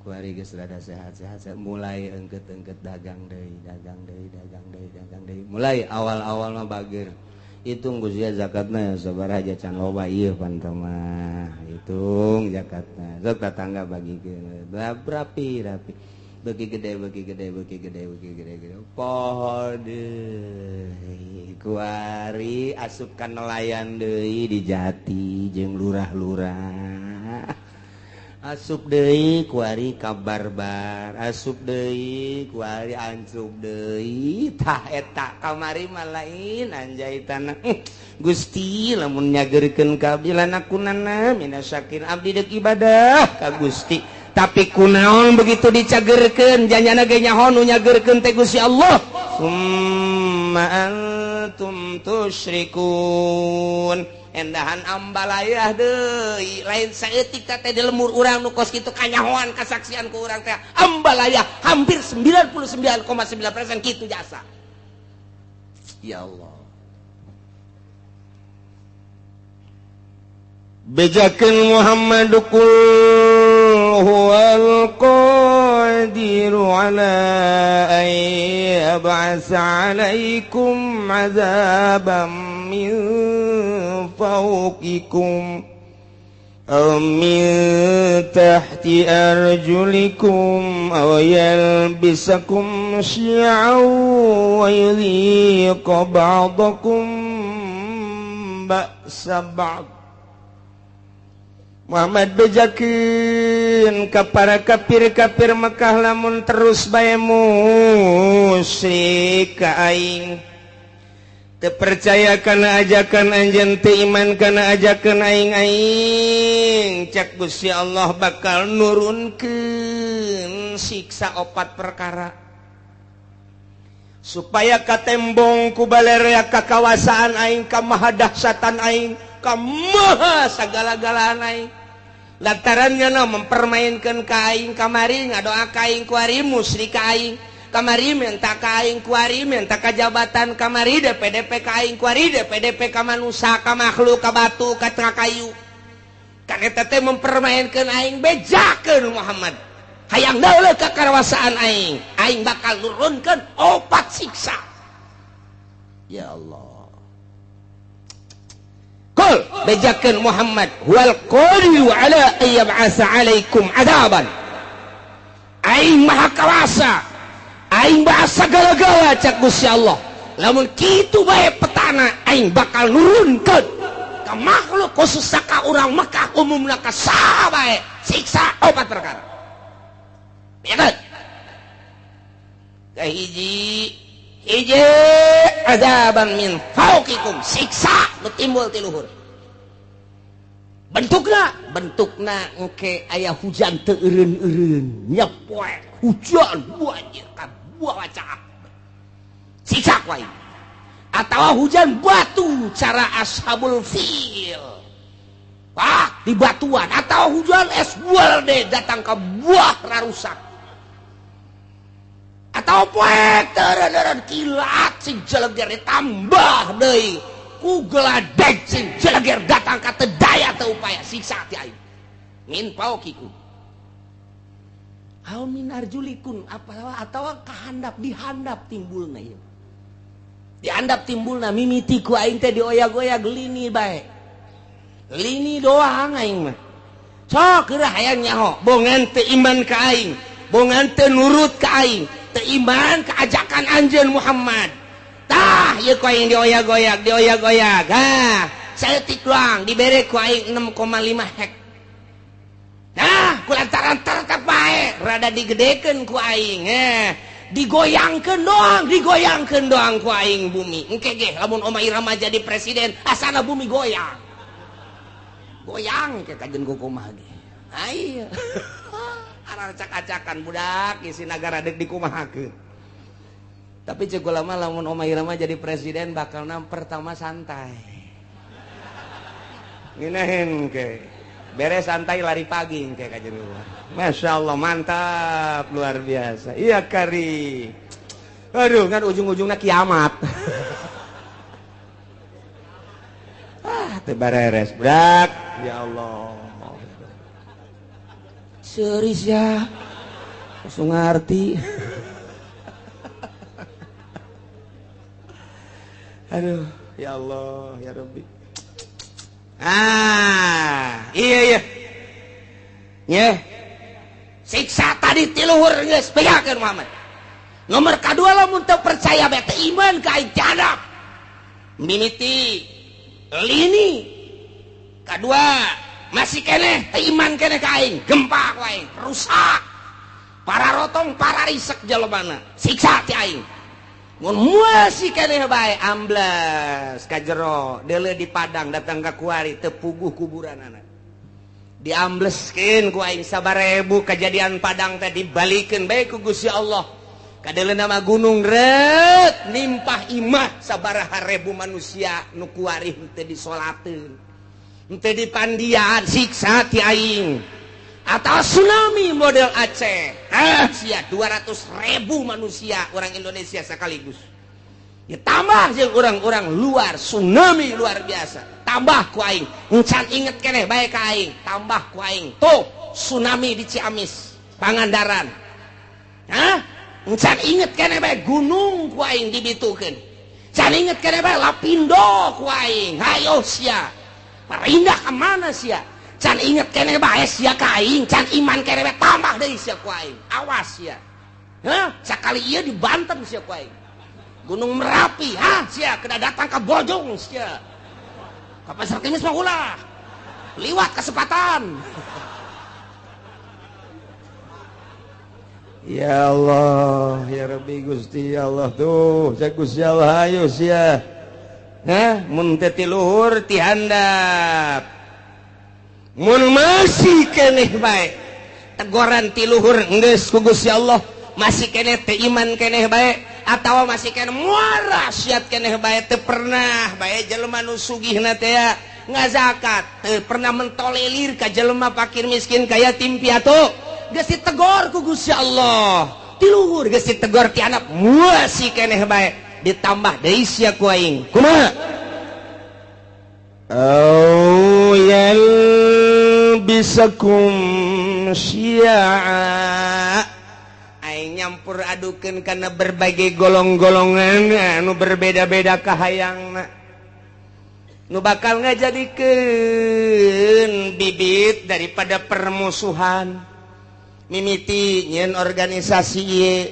ku ari geus rada sehat-sehat mulai engket-engket dagang deui dagang deui dagang deui dagang deui mulai awal-awal mah bager hitung Gusti zakatna ya sabaraha aja can loba ieu pan mah hitung zakatna sok tatangga bagikeun rapi rapi Beuki gede beuki gede beuki gede beuki gede gede. Poho deui kuari asup ka nelayan deui di Jati jeung lurah-lurah. Asup deui kuari ka barbar, asup deui kuari ancup deui. Tah eta kamari mah lain anjaitana. Gusti lamun nyageurkeun ka abdi lanakunana minasyakin abdi deuk ibadah ka Gusti. Tapi kunaon begitu dicagerkeun janyana ge nyaho nu nyageurkeun teh Gusti Allah. Summa antum tusyrikun. Endahan ambalayah deui lain saeutik teh di lemur urang nu kos kitu kanyahoan kasaksian ku urang teh ambalayah hampir 99,9% kitu jasa. Ya Allah. Bejakeun Muhammad qul huwal qadiru ala an yab'atsa 'alaikum 'adzaban min fawqikum aw min tahti arjulikum aw yalbisakum syi'an wa yudhiqa ba'dakum ba'sa ba'd. Muhammad bejakeun ka para kafir-kafir Mekah lamun terus bae musyrik ka aing. Teu percaya kana ajakan anjeun, teu iman kana ajakan aing aing. Cak Gusti Allah bakal nurunkeun siksa opat perkara supaya katembong ku balerea kakawasaan aing, ka mahadahsatan aing, ka maha sagala-galaan aing. Lantarannya no mempermainkan ka aing kamari ngadoa ka aing kuari musyrik ka aing kamari minta ka aing kuari minta ka jabatan kamari DPDP ka aing kuari DPDP ka manusia ka makhluk ka batu ka kayu. Kan eta teh mempermainkan aing bejakeun Muhammad hayang dauleuh ka karawasaan aing, aing bakal nurunkeun opat siksa. Ya Allah. Qul bejakeun Muhammad huwal qadiru ala an yab'atsa 'alaikum 'adzaban. Aing maha kawasa, aing maha sagala-gala cak Gusti Allah. Lamun kitu bae petana aing bakal nurunkeun ka makhluk khusus ka urang Mekah umumna ka saha bae siksa opat perkara. Ya kan? Kahiji hiji azaban min fauqikum, siksa nu timbul ti luhur. Bentukna bentukna engke aya hujan teu eureun-eureun nya poe hujan banjir ka buah wacaak siksa ku aing. Atawa hujan batu cara ashabul fil, wah di batuan, atau hujan es buah datang ke buah rarusak, atau poe teureun-eureun kilat sing jeleger ditambah deui ku geladeg sing jeleger datang ka teu daya teu upaya siksa ti aing. Min fauqikum aw min arjulikum, apa atawa kahandap dihandap timbulna ieu. Dihandap timbulna mimiti ku aing teh dioyag-oyag lini bae. Lini doang aing mah. Sok geura hayang nyaho, bongan teu iman ka aing, bongan teu nurut ka aing, teu iman ka ajakan anjeun Muhammad. Tah ieu ku aing dioyag-oyag, dioyag-oyag. Ha, saeutik doang dibere ku aing 6,5 hek. Nah, ku lantaran tetep bae rada digedekeun ku aing. Digoyangkeun doang, digoyangkeun doang ku aing bumi. Engke ge lamun Oma Irama jadi presiden, asana bumi goyang. Goyang ke kajen ku kumaha ge. Aya. Aracak-acakan budak isi nagara deuk dikumahakeun. Tapi ceuk ulama lamun Oma Irama jadi presiden bakalna pertama santai. Ngeunaheun ke. Beres santai lari pagi engke kajen ku. Masya Allah mantap luar biasa. Iya kari. Aduh kan ujung-ujungnya kiamat. Ah teu bareres budak. Ya Allah. Serius ya. Langsung ngerti. Aduh, ya Allah, ya Rabbi. Ah, iya iya. Nyeh. Siksa tadi ti luhur geus bejakeun Muhammad. Nomor kadua lamun teu percaya bae teu iman ka aing cadap. Mimiti lini kadua masih keneh teu iman keneh ka aing, gempa ku aing, rusak. Para rotong, para risek jelema siksa ti aing. Mun masih keneh bae ambles ka jero, deuleu di Padang datang ka kuari teu puguh kuburan anak. Diambleskeun ku aing sabarebu kejadian Padang teh dibalikeun bae ku Gusti Allah. Kadeuleu nama gunung reut nimpah imah sabaraha rebu manusia nu kuari henteu disolateun. Henteu dipandian siksa ti aing. Atau tsunami model Aceh. Ah, sia 200.000 manusia orang Indonesia sekaligus. Ya tambah jeung orang-orang luar tsunami luar biasa. Tambah ku aing. Encan inget keneh bae ka aing, tambah ku aing. Tuh, tsunami di Ciamis, Pangandaran. Hah? Encan inget keneh bae gunung ku aing dibitukeun. Can inget keneh bae Lapindo ku aing. Hayo sia. Pindah ka mana sia? Can inget keneh bae sia ka aing, can iman keneh bae tambah deui sia ku aing. Awas sia. Hah? Sakali ieu dibanten sia ku aing. Gunung Merapi, hah sia kena datang ka Bojong sia. Ka Pasar Kemis mah ulah. Liwat kesempatan. Ya Allah, ya Rabbi Gusti ya Allah tuh, saya Gusti Allah ayo sia. Hah, mun teh ti luhur ti handap. Mun masih keneh bae tegoran ti luhur geus ku Gusti Allah, masih keneh teu iman keneh bae atawa masih keneh muara siat keneh bae teu pernah bae jelema nu sugihna teh ngazakat, teu pernah mentolelir ka jelema fakir miskin ka yatim piatu, geus ditegor ku Gusti Allah. Ti luhur geus ditegor ti anak masih keneh bae ditambah deui sia ku aing. Kumaha? Au yalbisakum syi'a. Aing nyampur adukeun kana berbagai golong-golongan anu berbeda-beda kahayangna. Nu bakal ngajadikeun bibit daripada permusuhan. Mimiti nyeun organisasi ieu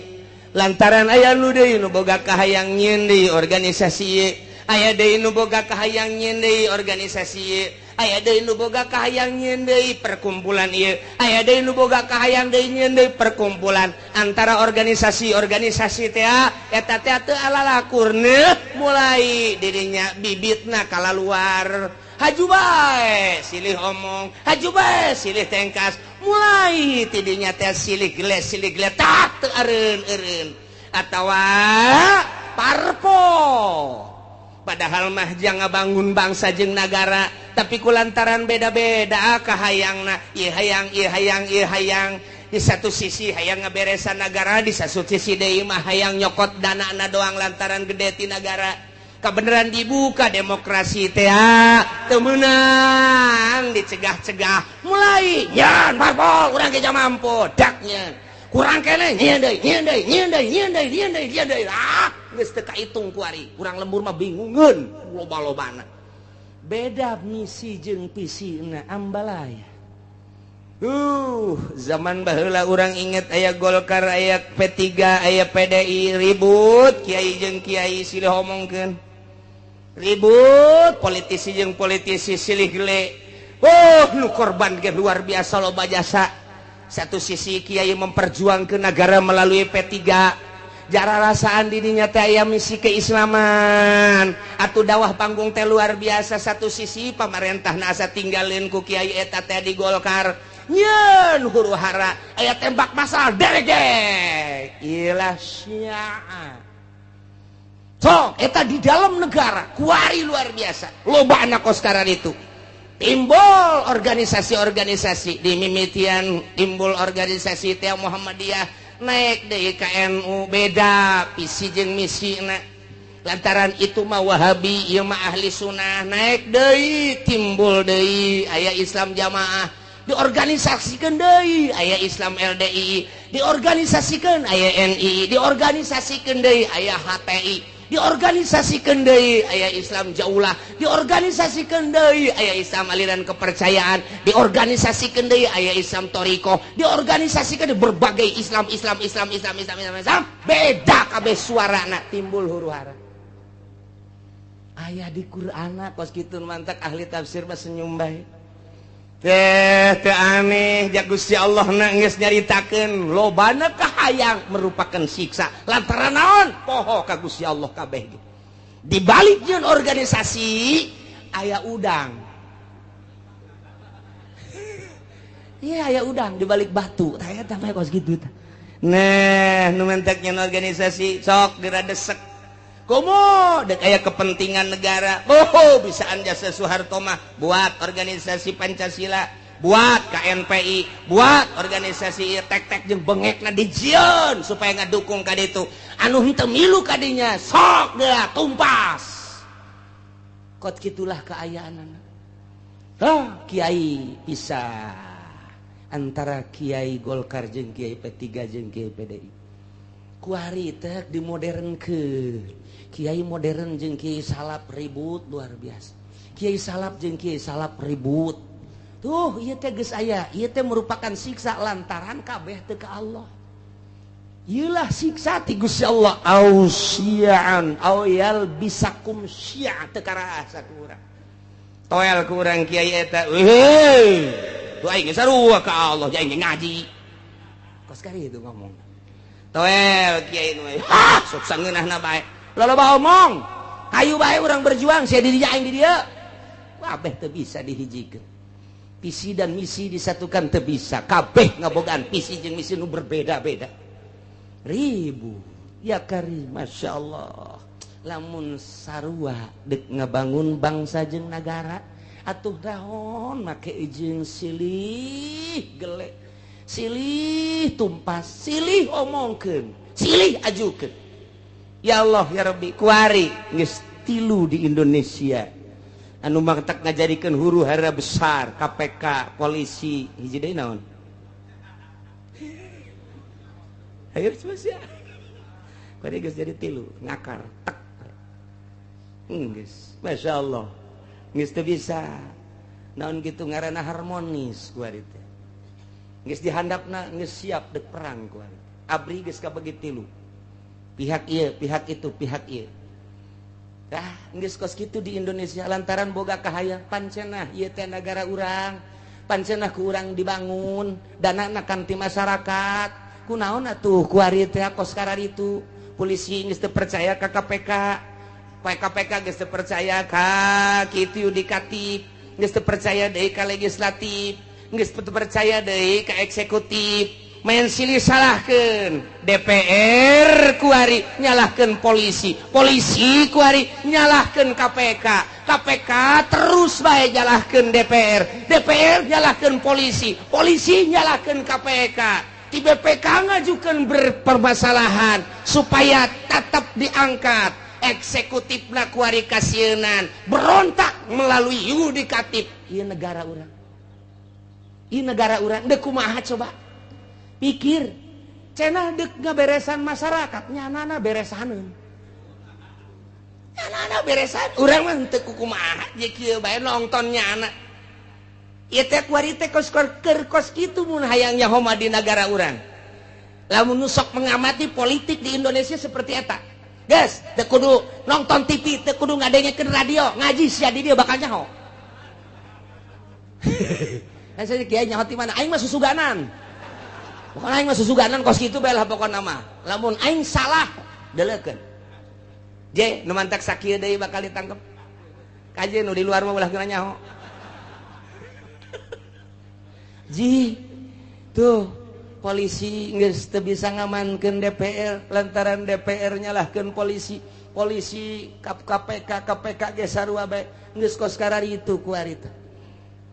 lantaran aya nu deui nu boga kahayang nyeun deui organisasi ieu. Aya deui nu boga kahayang nyeun deui organisasi ieu, aya deui nu boga kahayang nyeun deui perkumpulan ieu, aya deui nu boga kahayang deui nyeun deui perkumpulan antara organisasi-organisasi teh eta teh teu alalakurna mulai dirinya bibitna kalaluar. Haju bae silih omong, haju bae silih tengkas, mulai tidinya teh silih geles silih geletak teu eureun-eureun atawa parpol. Padahal mah jang ngabangun bangsa jeung nagara, tapi kulantaran beda-beda kahayangna, ieu hayang, ieu hayang, ieu hayang. Di satu sisi hayang ngaberesan nagara, di satu sisi deui mah hayang nyokot danana doang lantaran gede ti nagara. Kabeneran dibuka demokrasi teh teu meunang dicegah-cegah. Mulai nyeun parpol urang ge mampu daknya. Kurang keneh nyeun deui, nyeun deui, nyeun deui, nyeun deui, nyeun deui, nyeun deui. Ah, geus teu kaitung ku ari. Urang lembur mah bingungeun loba-lobana. Beda misi jeung visina ambalaya. Zaman baheula urang inget aya Golkar, aya P3, aya PDI ribut, kiai jeung kiai silih omongkeun. Ribut, politisi jeung politisi silih gele. Oh, nu korban ge luar biasa loba jasa. Satu sisi kiai memperjuangkan negara melalui P3, jara rasaan dirinya teh aya misi keislaman atuh dawah panggung teh luar biasa. Satu sisi pamarentah asa tinggalin ku kiai eta teh di Golkar nyeun huru hara aya tembak masal deregek ilah syiah. Sok eta di dalam negara kuari luar biasa loba anak koskaran itu. Timbul organisasi-organisasi di mimitian, timbul organisasi teh Muhammadiyah naik deui ka NU beda visi jeung misina. Lantaran itu mah Wahabi ieu mah ahli sunnah naik deui timbul deui aya Islam jamaah diorganisasikeun deui aya Islam LDI diorganisasikeun aya NI diorganisasikeun deui aya HTI. Diorganisasikeun deui aya Islam jaulah, diorganisasikeun deui aya Islam aliran kepercayaan, diorganisasikeun deui aya Islam thoriqoh, diorganisasikeun berbagai Islam Islam Islam Islam Islam Islam Islam, beda kabeh suarana, timbul huru hara. Aya di Qur'ana kos kitu, mantak ahli tafsir mah senyum bae. Teh teu aneh ja Gusti Allah na geus nyaritakeun lobana kahayang merupakan siksa lantaran naon poho ka Gusti Allah kabeh. Di balik jeung organisasi aya udang. Iya aya udang di balik batu. Tah eta mah kos kitu tah. Nah, nu mentek nyeun organisasi sok geura desek. Komo dek aya kepentingan negara. Oh, bisaan jasa Soeharto mah buat organisasi Pancasila, buat KNPI, buat organisasi tek-tek jeung bengekna dijieun supaya ngadukung ka ditu. Anu henteu milu ka dinya sok geura tumpas. Kot kitulah kaayaanana. Hah, kiai pisah antara kiai Golkar jeung kiai P3 jeung kiai PDI. Kuari teh dimodernkeun. Kiai modern jeung kiai salap ribut luar biasa. Kiai salap jeung kiai salap ribut. Tuh ieu teh geus aya, ieu teh merupakan siksa lantaran kabeh teu ka Allah. Ieulah siksa ti Gusti Allah au syi'an au yalbisakum syi'a teu karasa ku urang. Toel ku urang kiai eta. Heuh. Tuh aing geus sarua ka Allah, aing ngaji. Kos kari itu ngomong. Toel kiai nu ha sok sangeunahna bae. Loba omong, hayu bae urang berjuang, sia di dinya aing di dieu. Kabeh teu bisa dihijikeun. Visi dan misi disatukan teu bisa. Kabeh ngabogaan visi jeung misi nu berbeda-beda. Ribu. Ya karim, Masya Allah. Lamun sarua deuk ngabangun bangsa jeung nagara, atuh naon make jeung silih gelek, silih tumpas, silih omongkeun, silih ajukeun. Ya Allah ya Rabbi, kuari geus tilu di Indonesia anu matak ngajadikeun huru hara besar, KPK, polisi, hiji deui naon? Hayo sia. Kuari geus jadi tilu, ngakar tek. Geus, Masya Allah. Geus teu bisa. Naon kitu ngaranna harmonis kuari teh. Geus dihandapna geus siap dek perang kuari. Abri geus kabagi tilu. Pihak ieu, pihak itu, pihak ieu. Tah, geus kos kitu di Indonesia lantaran boga kahayang pancenah ieu teh nagara urang, pancenah ku urang dibangun, danana kan ti masyarakat. Kunaon atuh kuari teh kos kararitu? Polisi geus teu percaya ka KPK. KPK geus teu percaya ka kitu yudikatif, geus teu percaya deui ka legislatif, geus teu percaya deui ka eksekutif. Main silih salahkeun DPR kuari nyalahkeun polisi, polisi kuari nyalahkeun KPK, KPK terus bae nyalahkeun DPR, DPR nyalahkeun polisi, polisi nyalahkeun KPK. Di BPK ngajukeun berpermasalahan supaya tetap diangkat. Eksekutifna kuari kasieunan berontak melalui yudikatif. Ieu negara urang. Ieu negara urang deuk kumaha coba? Pikir cenah deuk ngaberesan masyarakat nyanana beresaneun. Nyanana beresan urang mah henteu kumaha je kieu bae nonton nyana. Ieu teh kuari teh kos keur kos kitu mun hayang nyaho mah di nagara urang. Lamun nu sok mengamati politik di Indonesia seperti eta. Geus, teu kudu nonton TV, teu kudu ngadengekeun radio, ngaji sia di dieu bakal nyaho. Nah, saya kiai nyaho ti mana? Aing mah susuganan. Pokokna aing mah susuganan kos kitu bae lah pokona mah. Lamun aing salah, deleukeun. Je, nu mantak sakieu deui bakal ditangkep. Kaje nu di luar mah ulah geuna nyaho. Ji, tuh polisi geus teu bisa ngamankeun DPR lantaran DPR nyalahkeun polisi, polisi KPK, KPK ge sarua bae geus kos kararitu kuari teh.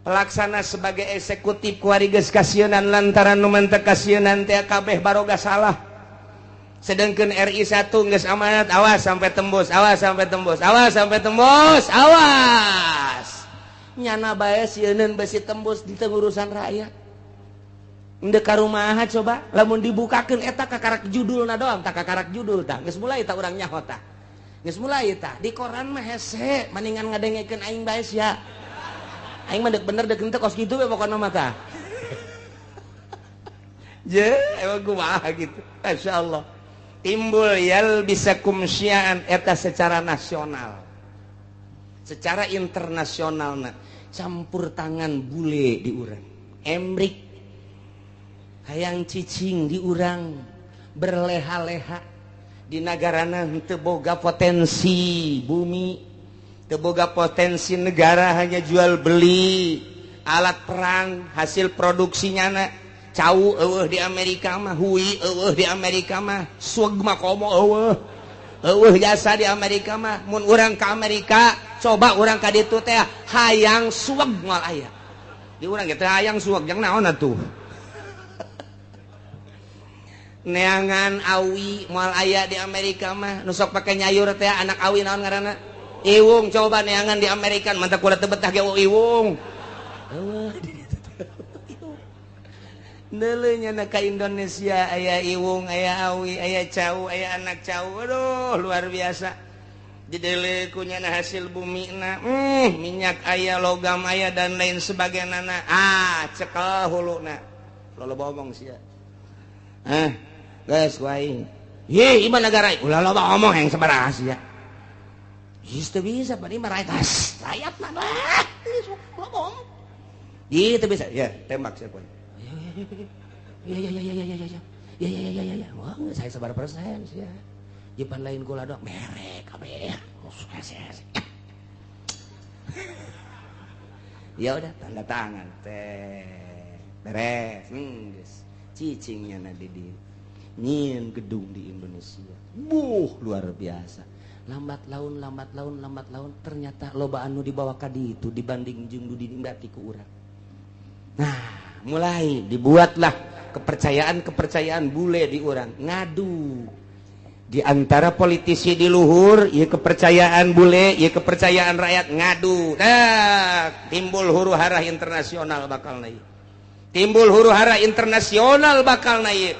Pelaksana sebagai eksekutif kuari geus kasieunan lantaran nu mantek kasieunan teh kabeh baroga salah. Sedangkan RI 1 geus amanat, awas sampai tembus, awas sampai tembus, awas sampai tembus, awas. Nyana bae sieuneun besi tembus di urusan rakyat. Ndek ka rumaha coba lamun dibukakeun eta kakarak judulna doang, tak kakarak judul tah geus mulai tah urang nyaho tah. Geus mulai tah di koran mah hese mendingan ngadengekeun aing bae sia. Aing mah deuk bener deuk henteu kos kitu we pokona mah tah. Je, emang kumaha gitu. Masyaallah. Timbul yal bisa kumsiaan eta secara nasional. Secara internasional na campur tangan bule di urang. Emrik hayang cicing di urang berleha-leha di nagarana henteu boga potensi bumi, teu boga potensi negara, hanya jual beli alat perang hasil produksinya na. Cau eueuh di Amerika mah, hui eueuh di Amerika mah, sueg mah komo eueuh. Eueuh jasa di Amerika mah, mun urang ka Amerika, coba urang ka ditu teh hayang sueg moal aya. Di urang ge teh hayang sueg jang naon atuh. Neangan awi moal aya di Amerika mah, nu sok pake nyayur teh anak awi naon ngaranna? Iwung, coba neangan di Amerika mantap kula teu betah ge iwung. Eueuh di ditu teh. Neuleunya na ka Indonesia aya iwung, aya awi, aya cau, aya anak cau. Aduh, luar biasa. Dideuleu ku nyana hasil bumi na, minyak aya, logam aya dan lain sebagainya. Ah, cekel huluna. Loba omong sia. Ah, geus ku aing. Ye, ieu mah nagara ulah loba omong yang sabaraha sia. Geus teu bisa bari mah rakyat. Rakyat mah lah. Loba omong. Ieu teu bisa. Ya, tembak sia ku aing. Ya ya ya ya ya ya ya ya ya ya ya ya. Wah, saya sebar persen sih ya. Jipan lain gula dok merek kabeh. Ya udah tanda tangan teh. Beres. Geus. Cicingnya na di nyieun gedung di Indonesia. Buh, luar biasa. Lambat laun lambat laun lambat laun ternyata loba anu dibawa ka ditu dibanding jeung nu dinikmati ku urang. Nah, mulai dibuatlah kepercayaan-kepercayaan bule di urang ngadu di antara politisi di luhur, ieu kepercayaan bule, ieu kepercayaan rakyat ngadu. Nah, timbul huru hara internasional bakal na ieu. Timbul huru hara internasional bakal na ieu.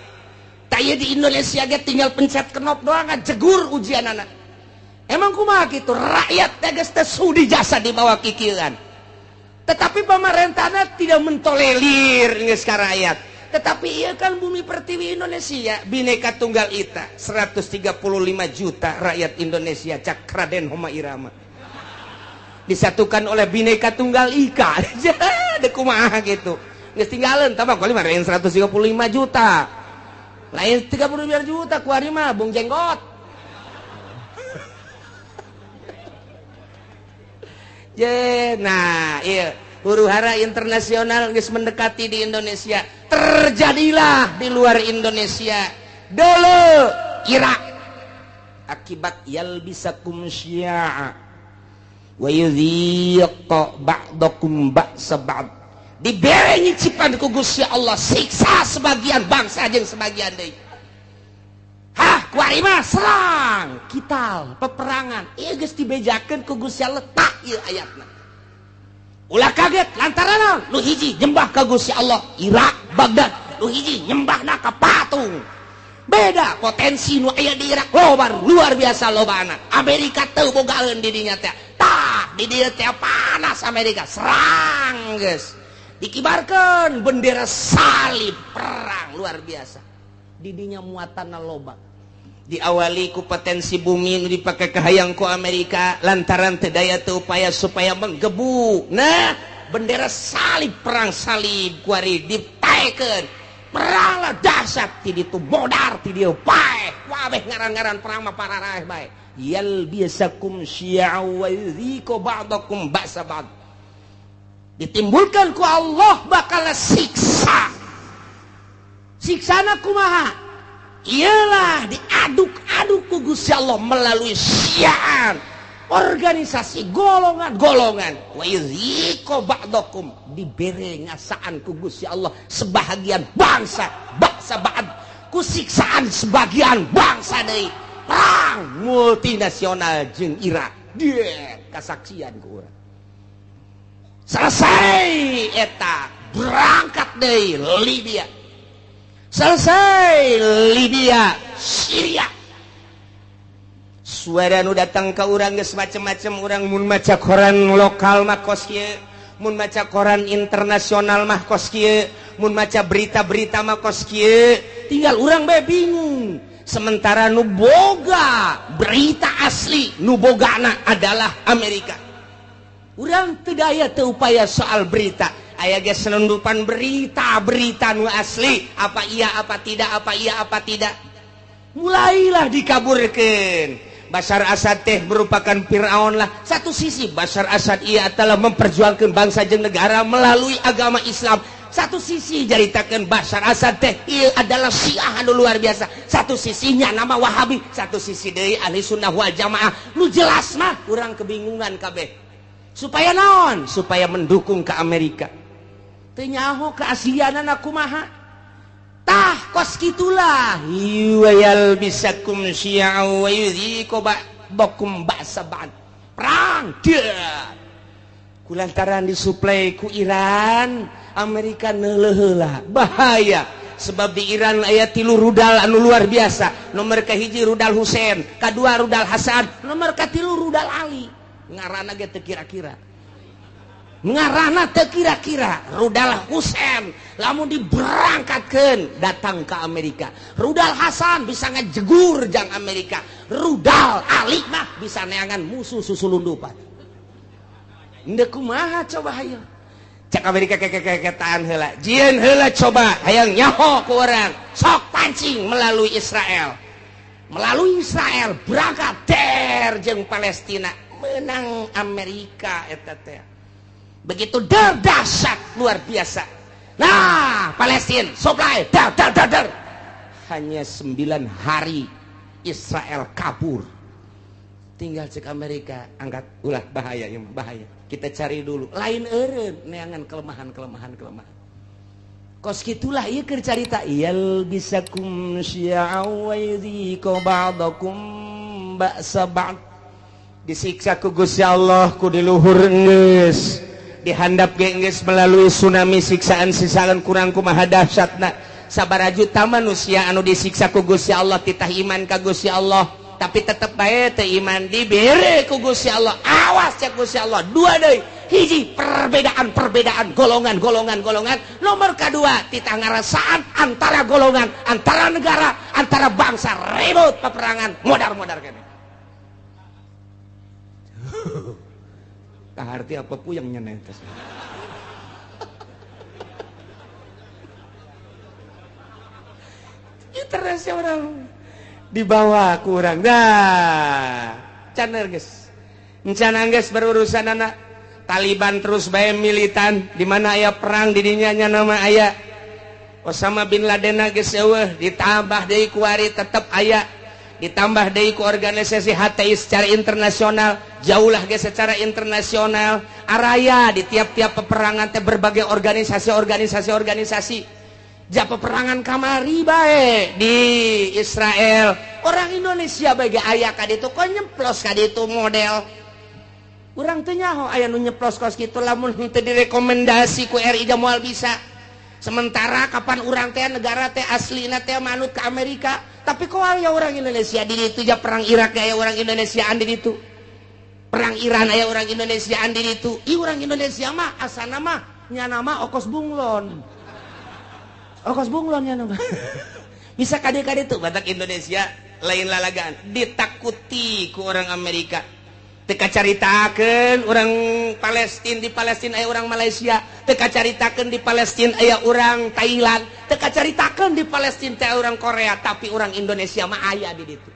Tah ieu di Indonesia ge tinggal pencet knop doang jegur ujianana. Emang kumaha kitu rakyat teh geus teu sudi jasa dibawa kikieuan. Tetapi pemerintahnya tidak mentolerir geus ka rakyat. Tetapi iya kan bumi pertiwi Indonesia Bhinneka Tunggal Ika 135 juta rakyat Indonesia cak Raden Homa Irama disatukan oleh Bhinneka Tunggal Ika. Deh kumaha gitu. Geus tinggalin tambah kali mah 135 juta. Lain 32 juta kuari mah Bung Jenggot. Je, nah, iya huru hara internasional geus mendekati di Indonesia. Terjadilah di luar Indonesia. Dulu Irak akibat yalbisakum syi'a wa yudhiqa ba'dakum ba'sa ba'd. Dibere nyicipan ku Gusti Allah siksa sebagian bangsa jeung sebagian deui. Hah, kuari mah serang, kital, peperangan. Ieu geus dibejakeun ku Gusti Allah tak ieu ayatna. Ulah kaget lantaran naon? Nu hiji nyembah ka Gusti Allah Irak Baghdad, nu hiji nyembahna ka patung. Beda potensi nu aya di Irak loba luar biasa lobana. Amerika teu bogaeun di dinya teh. Tah, di dieu teh panas Amerika, serang geus. Dikibarkeun bendera salib perang luar biasa. Di dinya muatanna loba. Diawali ku potensi bumi nu dipake kahayang ku Amerika lantaran teu daya teu upaya supaya menggebu. Nah, bendera salib perang salib kuari dipaekeun. Peranglah dahsyat ti ditu modar ti dieu paeh. Wabeh ngaran-ngaran perang mah pararaeh bae. Yalbisakum syi'a wa yudhiqu ba'dakum ba'sa ba'd. Ditimbulkan ku Allah bakal siksa. Siksana kumaha? Ialah diaduk-aduk ku Gusti Allah melalui syiar organisasi golongan-golongan. Wa yudhiqu ba'dakum, dibere ngasaan ku Gusti Allah sebahagian bangsa, bangsa ba'd ku siksaan sebagian bangsa deui. Perang multinasional jeung Irak. Dia kasaksian ku urang. Selesai eta berangkat deui Libya. Selesai Libya, Syria. Suara nu datang ka urang geus macem-macem, urang mun maca koran lokal mah kos kieu, mun maca koran internasional mah kos kieu, mun maca berita-berita mah kos kieu, tinggal urang bae bingung. Sementara nu boga berita asli, nu bogana adalah Amerika. Urang teu daya teu upaya soal berita. Aya ge selundupan berita-berita nu asli, apa iya apa tidak, apa iya apa tidak. Mulailah dikaburkeun. Bashar Assad teh merupakan Fir'aun lah. Satu sisi Bashar Assad ia telah memperjuangkan bangsa jeung negara melalui agama Islam. Satu sisi jaritakeun Bashar Assad teh ieu adalah Syiah anu luar biasa. Satu sisinya nama Wahabi, satu sisi deui Ahli Sunnah wal Jamaah. Nu jelas mah urang kebingungan kabeh. Supaya naon? Supaya mendukung ke Amerika. Teu nyaho keaslianana kumaha. Tah kos kitulah yuwayal bisakum syi'a wa yudhiku ba'dakum ba'sa ba'd. Perang dia kulantaran disuplai ku Iran, Amerika neuleuh heula. Bahaya sebab di Iran aya 3 rudal anu luar biasa. Nomor kahiji rudal Husain, kadua rudal Hasan, nomor katilu rudal Ali. Ngaranna ge teu kira-kira. Ngarana teu kira-kira rudal Husain lamun diberangkatkeun datang ke Amerika, rudal Hasan bisa ngejegur jang Amerika, rudal Ali mah bisa neangan musuh susulundupan. Ndek kumaha coba hayo cek Amerika kekekeketaan heula, jieun heula coba hayang nyaho ku urang, sok pancing melalui Israel, melalui Israel berangkat der jeung Palestina, menang Amerika eta teh. Begitu dahsyat luar biasa. Nah, Palestina supply dar dar dar dar. Hanya 9 hari Israel kabur. Tinggal cek Amerika angkat ulah bahaya ya, bahaya. Kita cari dulu. Lain eureun neangan kelemahan-kelemahan kelemahan. Kos kitulah ieu keur carita yal bisakum syi'a wa yudhiku ba'dakum ba'sa ba'd. Disiksa ku Gusti Allah ku di luhur geus. Dihandap geus melalui tsunami siksaan-siksaan kurang kumaha dahsyatna. Sabaraha juta manusia anu disiksa ku Gusti Allah titah iman ka Gusti Allah, tapi tetep bae teu iman dibere ku Gusti Allah. Awas cek Gusti Allah, dua deui. Hiji perbedaan-perbedaan golongan-golongan golongan, nomor kedua titah ngarasaan antara golongan, antara negara, antara bangsa, ribut peperangan modar-modar kene. Kaharti apa puyeng nyenentes. Terus orang dibawa kurang dah. Caner geus. Encana geus berurusan anak Taliban terus bae militan di mana aya perang di dinya nya nama aya Osama bin Laden geus eueuh ditambah deui kuari tetep aya, ditambah deui ku organisasi HTI secara internasional, jauhlah ge secara internasional, araya di tiap-tiap peperangan teh berbagai organisasi-organisasi-organisasi. Ja peperangan kamari bae di Israel, orang Indonesia bae ge aya ka ditu kok nyemplos ka ditu model. Urang teu nyaho aya nu nyeplos kos kitu lamun henteu direkomendasi ku RI ge moal bisa. Sementara kapan urang teh negara teh aslina teh manut ke Amerika, tapi kok aya orang Indonesia di ditu ja perang Irak aya orang Indonesiaan di ditu. Perang Iran aya orang Indonesiaan di ditu. Ih orang Indonesia mah asana mah nyana mah okos bunglon. Okos bunglon nyana mah. Bisa kade-kade tuh batak Indonesia lain lalagaan ditakuti ku orang Amerika. Teka caritakeun orang Palestina di Palestina aya orang Malaysia, teka caritakeun di Palestina aya orang Thailand, teka caritakeun di Palestina teh orang Korea, tapi orang Indonesia mah aya di ditu.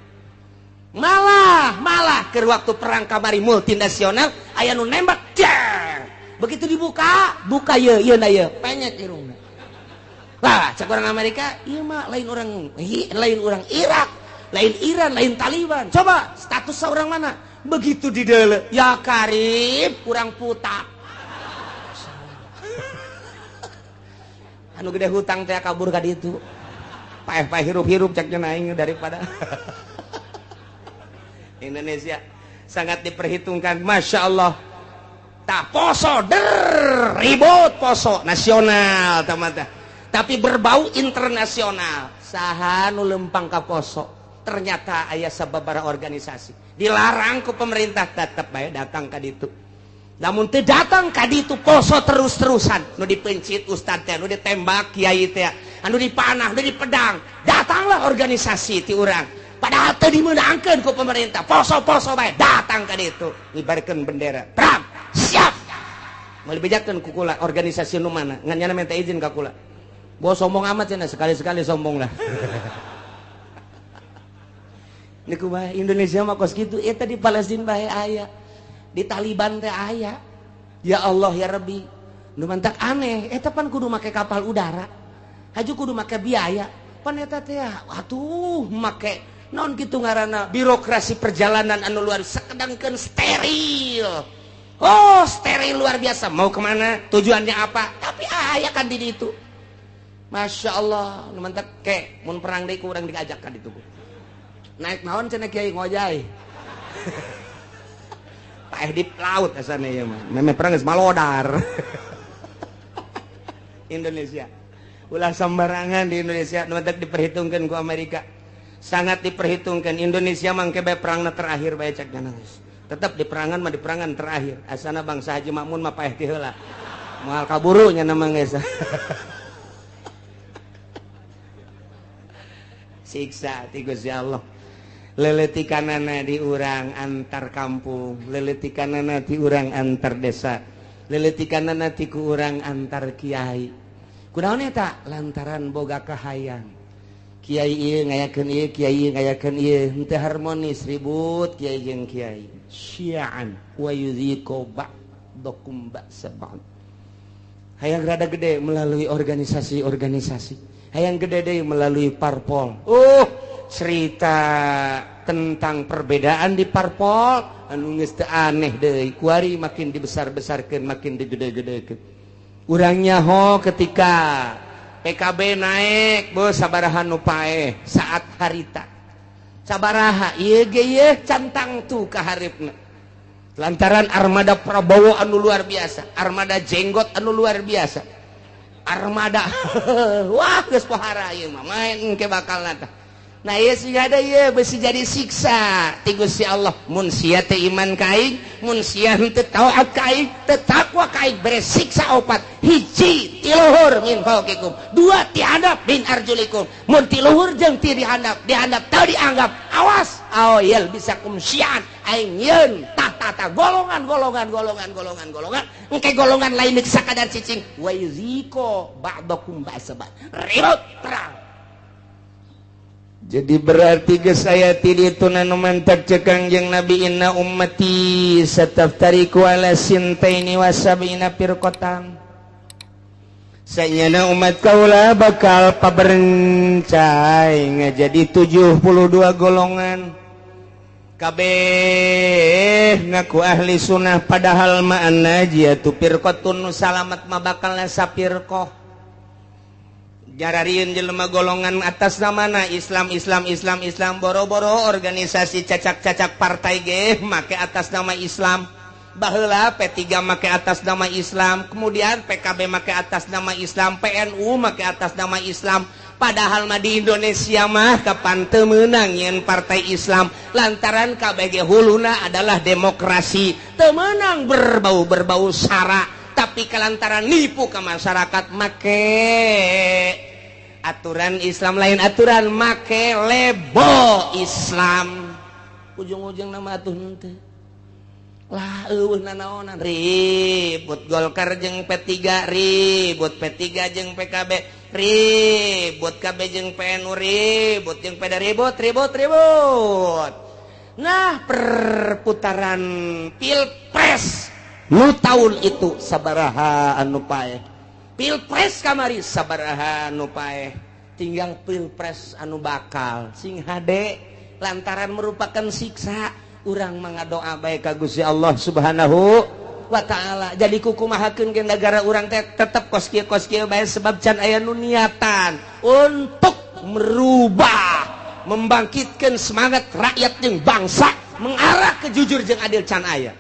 Malah malah keur waktu perang kamari multinasional aya nu nembak jeng. Begitu dibuka, buka ye ieu na ye, penyek irungna. Lah, cek orang Amerika, ieu mah lain orang Irak, lain Iran, lain Taliban. Coba status orang mana? Begitu di dele, ya karib kurang putak. Anu gede hutang teh kabur ka ditu. Paeh-paeh hirup-hirup ceknya naing daripada Indonesia sangat diperhitungkan, masya Allah. Tak poso der ribut poso nasional teman-teman, tapi berbau internasional. Saha nu lempang ka poso? Ternyata aya sababaraha organisasi dilarang ku pemerintah tetep bae datang ka ditu. Lamun teu datang ka ditu poso terus-terusan, nu dipencit ustad teh, nu ditembak kiai teh, anu dipanah, nu dipedang. Datanglah organisasi ti urang. Padahal teu dimeunangkeun ku pemerintah, poso-poso bae datang ka ditu, ngibarkeun bendera. Perang, siap. Moal dibejakeun ku kula organisasi nu mana, ngan nyana minta izin ka kula. Bos sombong amat cenah, sekali-sekali sombong lah. Niku bae Indonesia mah kos kitu, eta di Palestina bae aya. Di Taliban teh aya. Ya Allah ya Rabbi. Nu mantak aneh, eta pan kudu make kapal udara. Haju kudu make biaya. Pan eta teh atuh make naon kitu ngaranna birokrasi perjalanan anu luar sakedangkeun steril. Oh, steril luar biasa. Mau kemana? Tujuannya apa? Tapi aya kan di ditu. Masya Allah, nu mantak ke mun perang deui ku urang diajak ka ditu. Naik naon cenah kiai ngojay. Paeh di laut asana ieu mah. Memeh perang geus malodar. Indonesia. Ulah sembarangan di Indonesia nu mantak diperhitungkeun ku Amerika. Sangat diperhitungkan. Indonesia mangke bae perangna terakhir bae cek geus. Tetap di perangan mah di perangan terakhir. Asana bangsa Haji Makmun mah paeh ti heula. Moal kaburu nya mah geus. Siksa ti Gusti Allah. Leletikanana di urang antar kampung, leletikanana di urang antar desa, leletikanana ti ku urang antar kiai. Kunaon eta? Lantaran boga kahayang. Kiai ieu ngayakeun ieu, kiai ieu ngayakeun ieu, henteu harmonis ribut kiai jeung kiai. Syi'an wa yuziqu ba'dakum ba'sa ba'd. Hayang rada gede melalui organisasi-organisasi. Hayang gede deui melalui parpol. Cerita tentang perbedaan di parpol anu geus teu aneh deui. Kuari makin dibesar-besarkeun, makin digede-gedekeun. Urang nyaho ketika PKB naik, beuh sabaraha nu paeh saat harita. Sabaraha ieu ge ieu cantang tu ka hareupeuna. Lantaran armada Prabowo anu luar biasa, armada jenggot anu luar biasa. Armada wah geus pohara ieu mah main engke bakalna tah. Nah ieu sih ada ieu besi jadi siksa ti Gusti Allah. Mun sia teu iman ka aing, mun sia henteu taat ka aing, teu takwa ka aing, bere siksa opat. Hiji ti luhur min fauqikum, dua ti handap min arjulikum. Mun ti luhur jeung ti dihandap, dihandap teu dianggap. Awas aoyel bisa kum syian aing yeun tata golongan golongan golongan golongan golongan engke golongan lain deuk sakadar cicing wa yuziko ba'dakum ba'sa ba'd. Ribut perang. Jadi berarti geus aya ti ditu nu mantak ceuk Kangjeng Nabi inna ummati sataftariqu ala sintaini wa sab'ina firqatan. Sanyana umat kaula bakal paberencai ngajadi 72 golongan. Kabeh ngaku ahli sunnah padahal ma'anna jiatu firqatun nu salamat mah bakal sapirqah. Jararieun jelema golongan atas namana Islam Islam Islam Islam boro-boro organisasi cacak-cacak partai ge make atas nama Islam. Baheula P3 make atas nama Islam, kemudian PKB make atas nama Islam, PNU make atas nama Islam. Padahal mah di Indonesia mah kapan teu meunang nyeun partai Islam lantaran KBG huluna adalah demokrasi. Teu meunang berbau-berbau sara, tapi kalantaran nipu ke masyarakat make aturan Islam lain aturan make lebo Islam. Ujung-ujung nama atuh henteu. Lah eueuh nanaonan ribut Golkar jeung P3, ribut P3 jeung PKB, ribut KB jeung PNU, ribut jeung PD, ribut ribut ribut. Nah, perputaran Pilpres nu tahun itu sabaraha anu paeh. Pilpres kamari sabaraha anu paeh. Tinggal Pilpres anu bakal sing hade lantaran merupakan siksa. Urang mangadoa bae ka Gusti Allah Subhanahu wa taala. Jadi kukumahakeun ge negara urang teh tetep kos kieu bae sebab can aya nu niatan untuk merubah, membangkitkan semangat rakyat jeung bangsa mengarah ke jujur jeung adil can aya.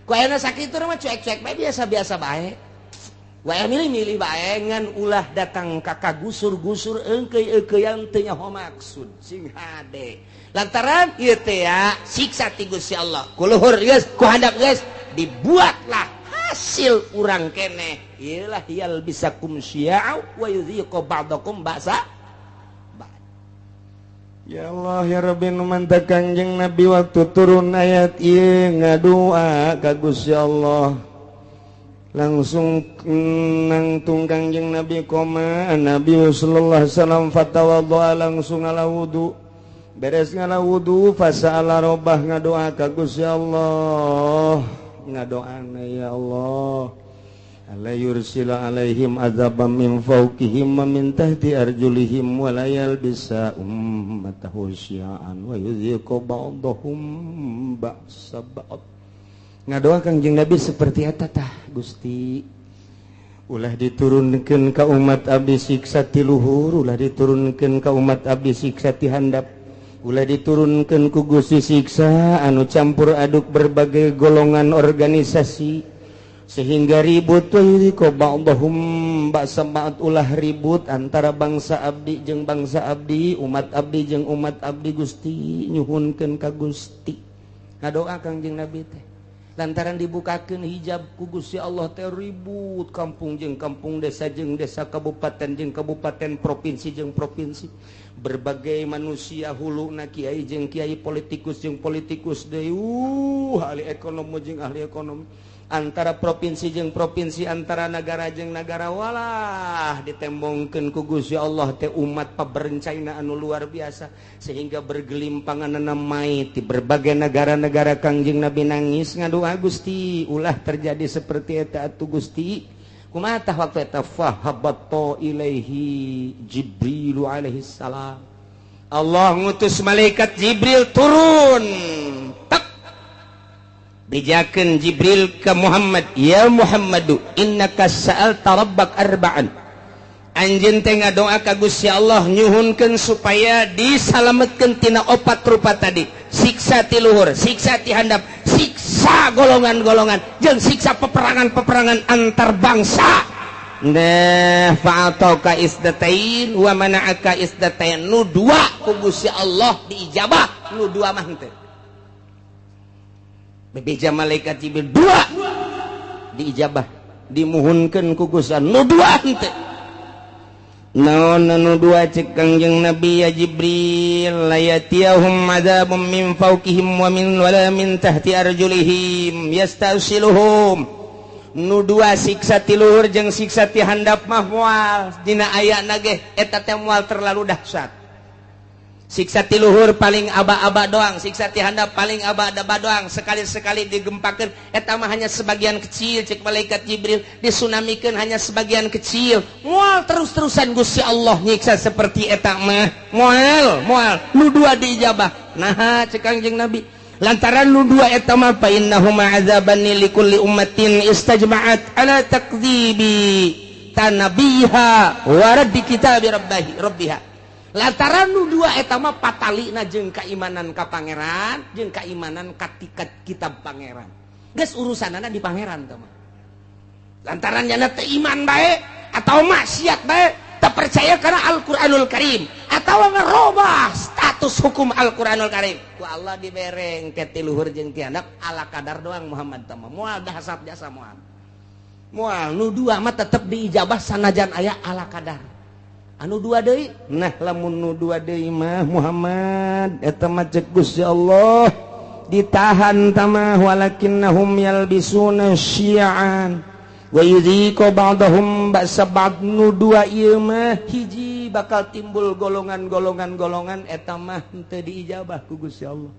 Ku ayeuna sakitu mah cuek-cuek bae biasa-biasa bae. Wae milih-milih bae ngan ulah datang ka kagusur-gusur eungkeuy-eungkeuyan teu nyaho maksud sing hade. Lantaran ieu teh ya siksa ti Gusti Allah. Ku luhur geus, ku handap geus dibuatlah hasil urang keneh. Ieu lah yal bisakum syi'a wa yudhiqu ba'dakum ba'sa. Ya Allah ya Rabbi nu mantap Kangjeng Nabi waktu turun ayat ieu ngadua ka Gusti Allah. Langsung nangtung Kangjeng Nabi koma Nabi sallallahu alaihi wasallam fatawaddoa langsung ngala wudu. Beres ngala wudu fasala robah ngadoa ka Gusti Allah. Ngadoana ya Allah. Alla yursila alaihim adzaban min fawqihim wa min tahti arjulihim wa la yalbisa ummatahu syi'an wa yudhiqu ba'dahum ba'sa ba'd. Ngadoa Kangjeng Nabi seperti eta tah Gusti. Ulah diturunkeun ka umat abdi siksa ti luhur, ulah diturunkeun ka umat abdi siksa ti handap. Ulah diturunkeun ku Gusti siksa anu campur aduk berbagai golongan organisasi sehingga ribut ko ba'dahum ba'sa ba'd, ulah ribut antara bangsa abdi jeung bangsa abdi, umat abdi jeung umat abdi. Gusti nyuhunkeun ka Gusti. Ngadoa Kangjeng Nabi teh lantaran dibukakeun hijab ku Gusti Allah teh ribut kampung jeung kampung, desa jeung desa, kabupaten jeung kabupaten, provinsi jeung provinsi, berbagai manusia huluna kiai jeung kiai, politikus jeung politikus deui, ahli ekonomi jeung ahli ekonomi, antara provinsi jeung provinsi, antara negara jeung negara, walah ditembongkeun ku Gusti Allah teh umat paberencaina anu luar biasa sehingga bergelimpanganna mait di berbagai negara-negara. Kangjeng Nabi nangis ngadoa Gusti ulah terjadi seperti eta atuh Gusti. Kumaha tah waktu eta fahabatta ilaihi Jibril alaihi salam. Allah ngutus malaikat Jibril turun. Bejakeun Jibril ke Muhammad, ya Muhammadu innaka sa'alta rabbak arba'an. Anjeun teh ngadoa ka Gusti Allah nyuhunkeun supaya disalametkeun tina opat rupa tadi, siksa ti luhur, siksa ti handap, siksa golongan-golongan, jeung siksa peperangan-peperangan antar bangsa. Nah, fa'atauka isdatain wa mana'aka isdatain. Nu dua ku Gusti Allah diijabah, nu dua mah henteu. Bebeja malaikat Jibril dua diijabah, dimuhunkeun ku Gusti nu dua henteu. Naon anu dua cek Kangjeng Nabi, ya Jibril la yatiyahum adzabun min fawqihim wa min wala min tahti arjulihim yastasiluhum. Nu dua siksa ti luhur jeung siksa ti handap mah moal dina ayana ge eta teh moal terlalu dahsyat. Siksa ti luhur paling aba-aba doang, siksa ti handap paling aba-aba doang, sekali-sekali digempakeun eta mah hanya sebagian kecil cek malaikat Jibril, disunamikeun hanya sebagian kecil. Moal terus-terusan Gusti Allah nyiksa seperti eta mah. Moal, moal nu dua diijabah. Naha cek Kangjeng Nabi, lantaran nu dua eta mah fa innahuma azabani likulli ummatin istajma'at ala takdzibi tanabiha wa raddi kitabi rabbiha. Lantaran nu dua eta mah patalina jeung keimanan ka pangeran jeung keimanan ka kitab pangeran. Geus urusanana di pangeran teh mah. Lantaran nyana teu iman bae atau maksiat bae, teu percaya kana Al-Qur'anul Karim atau ngerobah status hukum Al-Qur'anul Karim. Ku Allah dibereng ke ti luhur jeung ti handap ala kadar doang Muhammad teh mah. Moal dahasat jasa moal. Moal nu dua mah tetep diijabah sanajan aya ala kadar. Anu dua deui, nah lamun nu dua deui mah Muhammad eta mah cek Gusti Allah ditahan tamah walakinnahum yalbisuna syi'an wa yudhiqu ba'dahum ba'sa ba'd. Nu dua ieu mah hiji bakal timbul golongan-golongan-golongan eta mah henteu diijabah ku Gusti Allah.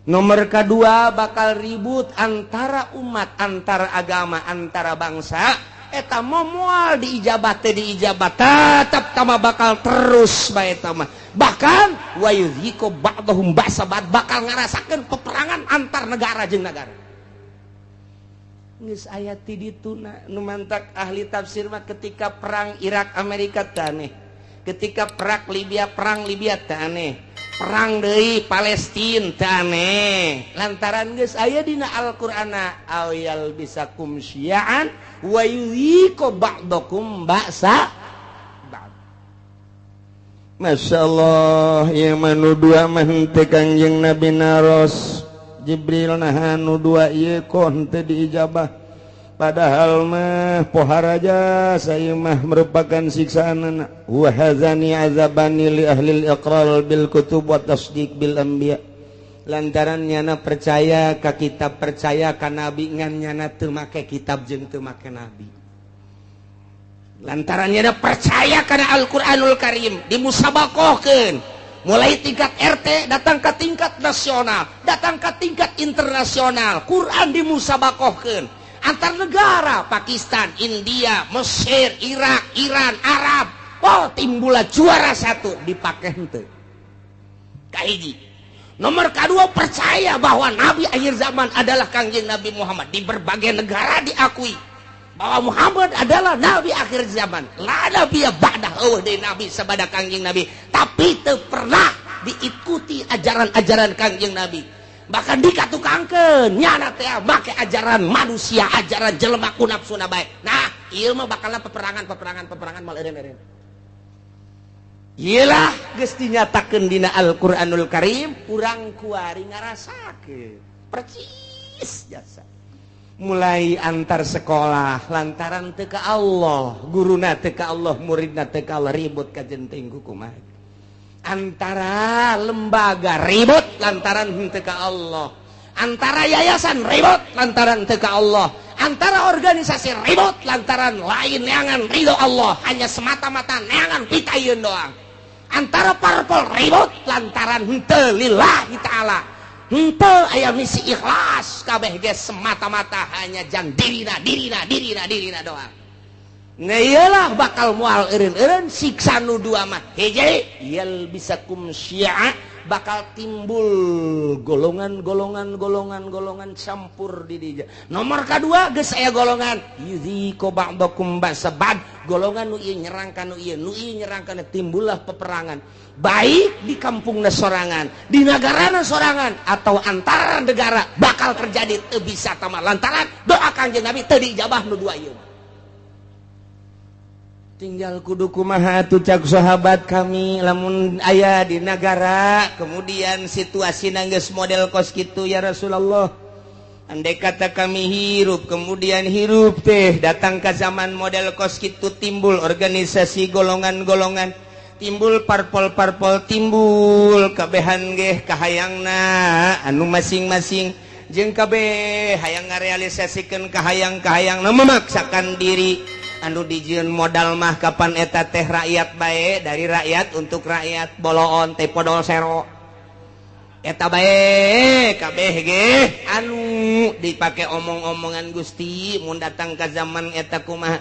Nomor kedua bakal ribut antara umat, antara agama, antara bangsa. Eta mah moal diijabah teh diijabah, tetep tama bakal terus bae eta mah. Bahkan wa yudhiqu ba'dahum ba'sa ba'd, bakal ngarasakeun peperangan antar negara jeung negara. Geus aya ti dituna nu mantak ahli tafsir mah ketika perang Irak Amerika teh aneh, ketika perang Libya teh aneh, Perang deui Palestina teu aneh lantaran geus aya dina Al-Qur'ana ayal bisakum syi'an wa yuziqu ba'dakum ba'sa. Masya Allah ieu mah nu dua mah henteu Kangjeng Nabi naros Jibril naha nu dua ieu kok henteu diijabah padahal mah poharaja saya mah merupakan siksaanana wa hazani azabani li ahlil iqrar bil kutub wa tasdiq bil anbiya lantaran nyana percaya ka kitab percaya ka nabi ngan nyana teu make kitab jeung teu make nabi lantaran nyana percaya kana Al-Qur'anul Karim dimusabakohkeun mulai tingkat RT datang ke tingkat nasional datang ke tingkat internasional Quran dimusabakohkeun antar negara Pakistan, India, Mesir, Irak, Iran, Arab. Oh, timbullah juara satu dipakai henteu. Kahiji. Nomor kedua percaya bahwa nabi akhir zaman adalah Kangjeng Nabi Muhammad. Di berbagai negara diakui bahwa Muhammad adalah nabi akhir zaman. La nabiyya ba'dah eueuh deui nabi sabada Kangjeng Nabi, tapi teu pernah diikuti ajaran-ajaran Kangjeng Nabi. Bahkan dikatukangkeun nyana teh make ajaran manusia, ajaran jelema ku nafsuna bae. Nah, ieu mah bakalna peperangan mal eureun-eureun. Ieu lah geus dinyatakeun dina Al-Qur'anul Karim, urang kuari ngarasakeun. Percis jasa. Mulai antar sekolah lantaran teu ka Allah, guruna teu ka Allah, muridna teu ka Allah, ribut ka jenting kumaha. Antara lembaga ribut lantaran henteu ka Allah, antara yayasan ribut lantaran teu ka Allah, antara organisasi ribut lantaran lain neangan ridho Allah, hanya semata-mata neangan pitayeun doang. Antara parpol ribut lantaran henteu lillahi ta'ala, henteu aya misi ikhlas, kabeh ge semata-mata hanya jang dirina dirina dirina dirina doang. Nah iyalah bakal mual eureun-eureun siksa nu dua mah hiji yal bisakum syi'a bakal timbul golongan-golongan golongan-golongan campur di dinya. Nomor kedua geus aya golongan yuziqu ba'dakum ba'sa ba'd, golongan nu ieu nyerang ka nu ieu, nu ieu nyerang ka nu, timbullah peperangan baik di kampungna sorangan, di nagarana sorangan atau antara negara bakal terjadi teu bisa tama lantaran doa Kangjeng Nabi teu diijabah nu dua ieu. Tinggal kudu kumaha atuh cak sahabat kami lamun aya di nagara kemudian situasi geus model kos kitu ya Rasulullah. Andai kata kami hirup kemudian hirup teh datang ke zaman model kos kitu timbul organisasi golongan-golongan, timbul parpol-parpol, timbul kabehan geh kahayangna anu masing-masing jeung kabeh hayang ngarealisasikeun kahayang-kahayangna memaksakan diri. Anu dijieun modal mah kapan eta teh rakyat bae, dari rakyat untuk rakyat, boloon teh podol sero eta bae kabeh ge anu dipake omong-omongan Gusti mun datang ka zaman eta kumaha.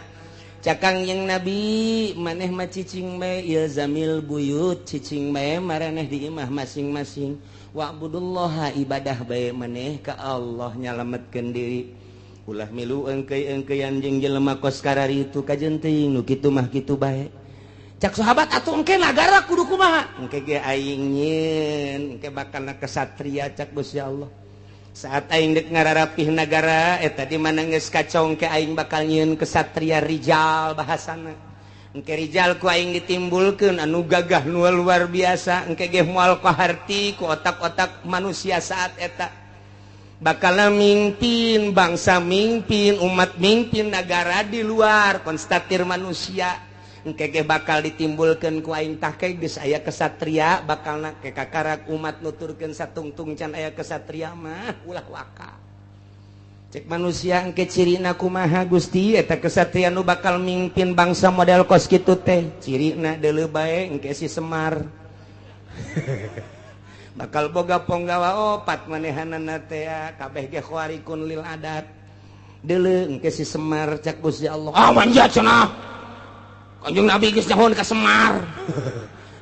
Cak Kangjeng Nabi maneh mah cicing bae ilzamil buyut, cicing bae maraneh di imah masing-masing, wa'budullaha ibadah bae maneh ka Allah nyalametkeun diri, ulah milu engkei-engkeian jeung jelema kos kararitu kajenting nu kitu mah kitu bae. Cak sahabat atuh engke nagara kudu kumaha? Engke ge aing nyieun, engke bakalna kesatria cak Gusti Allah. Saat aing dek ngararapih nagara eta di mana geus kacong ke aing bakal nyieun kesatria rijal bahasana. Engke rijal ku aing ditimbulkeun anu gagah nu luar biasa, engke ge moal kaharti ku otak-otak manusia saat eta. Bakal mimpin bangsa, mimpin umat, mimpin nagara di luar konstatir manusia. Engke ge bakal ditimbulkeun ku aing tah ke geus aya kesatria bakalna ke kakarak umat nuturkeun satungtung can aya kesatria mah ulah waka. Cek manusia engke cirina kumaha Gusti eta kesatria nu bakal mimpin bangsa model kos kitu teh cirina deuleu bae engke si Semar. Bakal boga ponggawa opat manehanana teh kabeh ge khawarikun lil adat. Deuleu engke si Semar cak Gusti Allah. Ah manja cenah. Kanjeng Nabi geus nyahoan ka Semar.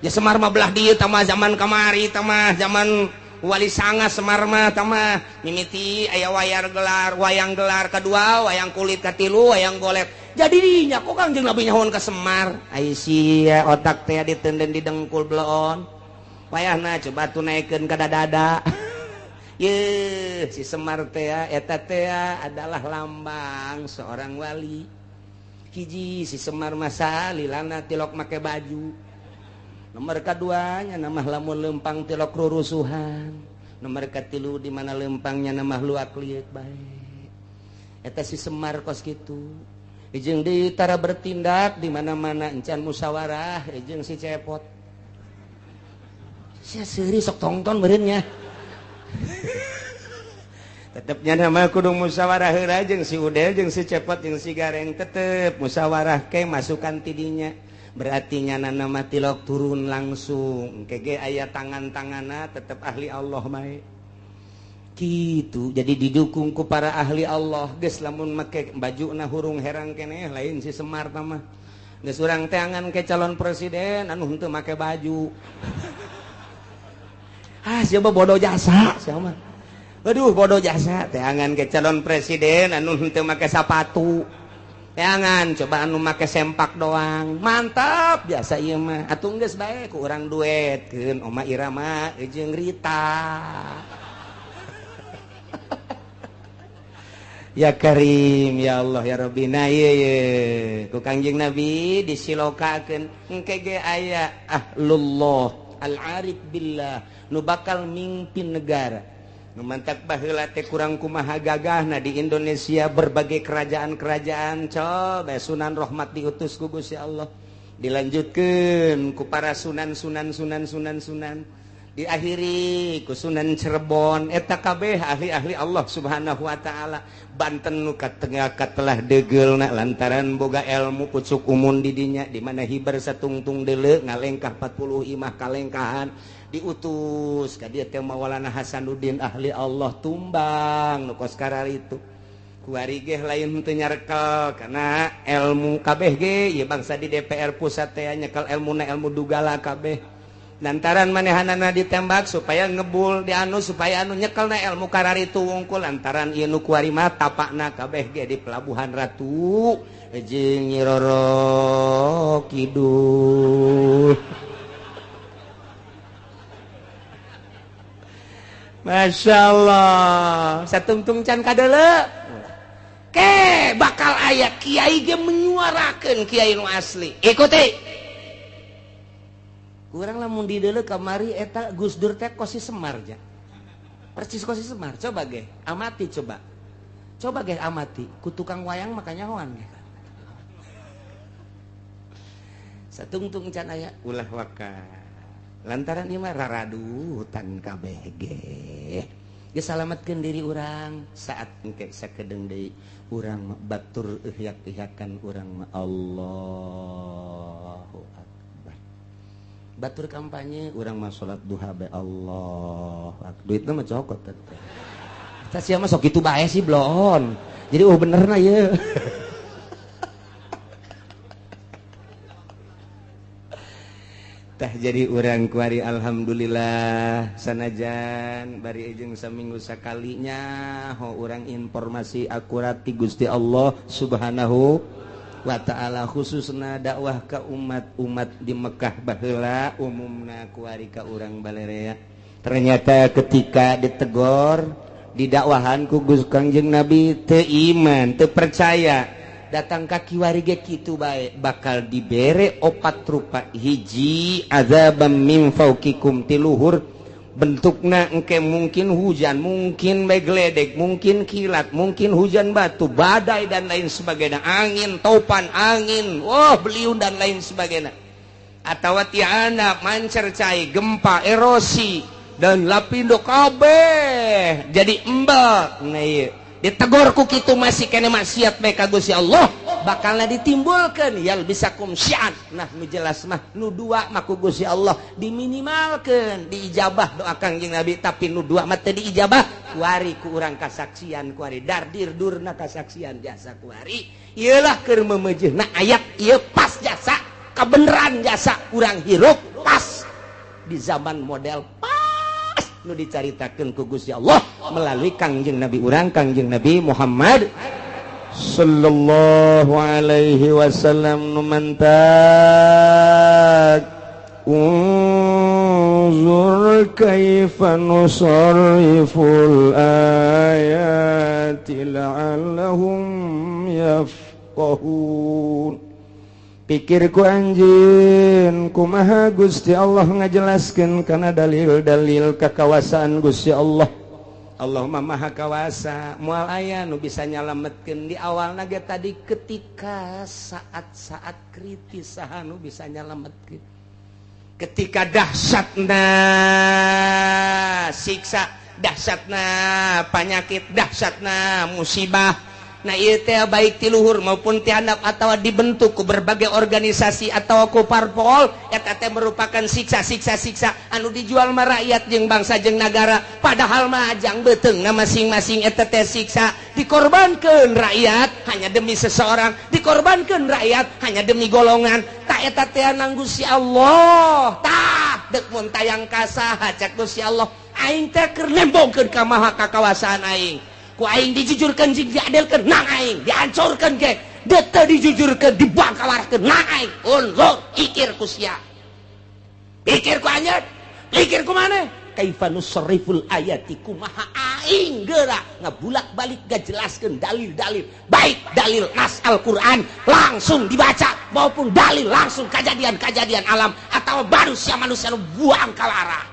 Ya Semar mah belah dieu tah mah zaman kamari tah mah zaman Wali Sanga Semar mah tah mah mimiti aya wayar gelar, wayang gelar kedua, wayang kulit katilu, wayang golet. Jadi dinya kok Kanjeng Nabi nyahoan ka Semar. Ai sia otak teh ditenden di dengkul bloon. Wayahna coba tuh naikkeun ka dada. Ye, si Semar teh eta teh adalah lambang seorang wali. Hiji si Semar masa lilana tilok make baju. Nomor kaduanya nama lamun lempang tilok rurusuhan. Nomor katilu di mana lempangnya nama luak liuk bae. Eta si Semar kos kitu. Jeung deui tara bertindak di mana-mana encan musyawarah jeung si Cepot. Sia seuri sok tongton meureun nya. Tetepnya nama kudu musyawarah heula jeung si Udel jeung si Cepot jeung si Gareng tetep musyawarah ke masukan tidinya. Berarti nyana nama tilok turun langsung kege aya tangan-tanganna tetep ahli Allah bae. Gitu jadi didukung ku para ahli Allah geus lamun make bajuna hurung herang keneh lain si Semar mah. Geus urang teangan ke calon presiden anu henteu make baju. Ah siapa bodoh jasa siapa mah. Aduh bodoh jasa teangan ke calon presiden anu henteu make sapatu. Teangan coba anu make sempak doang. Mantap biasa ieu mah. Atuh geus bae ku urang duetkeun Oma Irama jeung Rita. Ya Karim ya Allah ya Rabbi. Nah ieu ye ku Kangjeng Nabi disilokakeun engke ge aya ahlullah al-arif billah nu bakal mimpin negara. Nu mantak baheula teh kurang kumaha gagahna di Indonesia berbagai kerajaan-kerajaan coba Sunan Rahmat diutus ku Gusti Allah dilanjutkeun ku para sunan sunan sunan sunan sunan diakhiri ku Sunan Cirebon eta kabeh ahli-ahli Allah Subhanahu wa taala. Banten nu katengah katelah deugeulna lantaran boga ilmu pucuk umun di dinya di mana hibar satungtung deuleu ngalengkah 40 imah kalengkahan diutus ka dieu teh Maulana Hasanuddin ahli Allah tumbang nu kos kararitu kuari ge lain henteu nyarekel kana ilmu kabeh ge ieu bangsa di DPR pusat teh nyekel ilmuna ilmu dugala kabeh lantaran manehanana ditembak supaya ngebul di anu supaya anu nyekelna ilmu kararitu wungkul lantaran ieu nu kuari mah tapakna kabeh ge di Pelabuhan Ratu jeung Nyi Roro Kidul. Masya Allah satungtung can kadeuleu ke bakal aya kiai ge menyuarakeun kiai nu asli ikuti. Kurang lamun dideuleu kamari eta Gus Dur teh kos si Semar ja. Persis kos si Semar. Coba ge, amati coba. Coba ge amati, ku tukang wayang makanya hoan ge. Satungtung can aya ulah waka. Lantaran ieu mah raradutan kabeh ge. Ge salametkeun diri urang saat engke sakedeung deui urang batur ihyak-ihyakan urang mah Allahu Akbar. Batur kampanye urang mah salat duha bae Allah. Duitna mah cokot teh. Tah sia mah sok kitu bae sih bloon. Jadi oh benerna ieu. Tah jadi urang kuari alhamdulillah sanajan bari jeung saminggu sakalinya ho urang informasi akurat ti Gusti Allah Subhanahu wa ta'ala khususna dakwah ka umat-umat di Mekah baheula umumna kuari ka urang balerea. Ternyata ketika ditegor didakwahan ku Gusti Kangjeng Nabi teu iman teu percaya datang ka kiwari ge kitu bae bakal dibere opat rupa hiji azabam min fauqikum tiluhur bentukna engke mungkin hujan mungkin bae geledek mungkin kilat mungkin hujan batu badai dan lain sebagainya angin topan angin wah beliung dan lain sebagainya atawa tiana mancer cai gempa erosi dan lapindo kabeh jadi embel. Nah ieu ditegor ku kitu masih kene maksiat bae ka Gusti Allah bakalna ditimbulkeun yal bisakum syi'an. Nah nu jelas mah nu dua mah ku Gusti Allah diminimalkeun diijabah doa Kangjeng Nabi tapi nu dua mah teu diijabah kuari ku urang kasaksian kuari dardir durna kasaksian jasa kuari ieulah keur memejeuna ayat ieu pas jasa kabeneran jasa urang hirup pas di zaman model pas nu dicaritakeun ku Gusti Allah melalui Kangjeng Nabi urang Kangjeng Nabi Muhammad sallallahu alaihi wasallam. Nu mantak unzur Unzur kaifa nusarriful ayati la'allahum yafqahun. Pikirku anjeun kumaha Gusti Allah ngajelaskeun kana dalil-dalil kakawasaan Gusti Allah. Allah mah maha kawasa, moal aya nu bisa nyalametkeun di awalna ge tadi ketika saat-saat kritis saha nu bisa nyalametkeun. Ketika dahsyatna siksa, dahsyatna panyakit, dahsyatna musibah. Nah ieu teh baik ti luhur maupun ti handap atawa dibentuk ku berbagai organisasi atau ku parpol, eta teh merupakan siksa-siksa-siksa anu dijual mah rakyat jeung bangsa jeung nagara, padahal mah ajang beuteungna masing-masing eta teh siksa. Dikorbankeun rakyat hanya demi seseorang, dikorbankeun rakyat hanya demi golongan. Tak eta teh nang Gusti Allah. Tah deuk mun tayang ka saha cak Gusti Allah, aing teh keur nembongkeun ka maha kakawasaan aing. Ku aing dijujurkeun jeung diadilkeun nang aing, dihancurkeun ge deuk teu dijujurkeun dibangkawarkeun nang aing. Unzur ikir ku sia, pikir ku anjeun, pikir ku maneh. Kaifa nusarriful ayati, kumaha aing geura ngabulak-balik ngajelaskeun dalil-dalil, baik dalil nas Al-Qur'an langsung dibaca maupun dalil langsung kejadian-kejadian alam atau manusia-manusia nu buang kalara.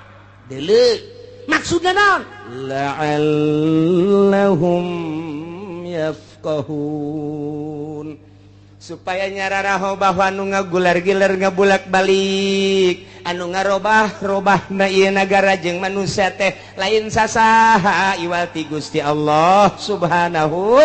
Deuleu maksudna naon? La'allahum yafqahun. Supaya nyararaho bahwa anu ngagular-gilar ngabulak-balik, anu ngarobah-robahna ieu nagara jeung manusia teh lain sasaha iwal ti Gusti Allah Subhanahu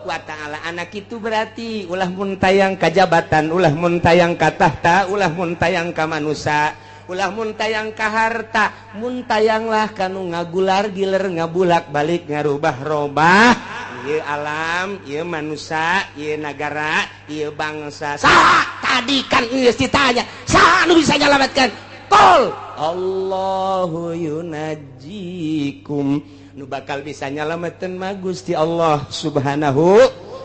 wa ta'ala. Anak itu berarti ulah mun tayang ka jabatan, ulah mun tayang ka tahta, ulah mun tayang ka manusia, ulah mun tayang ka harta, mun tayanglah kanu ngagular giler ngabulak balik ngarubah-robah ieu alam, ieu manusia, ieu nagara, ieu bangsa. Saha tadi kan geus ditanya, saha nu bisa nyalametkeun? Qul Allahu yunajjikum. Nu bakal bisa nyalametkeun mah Gusti Allah Subhanahu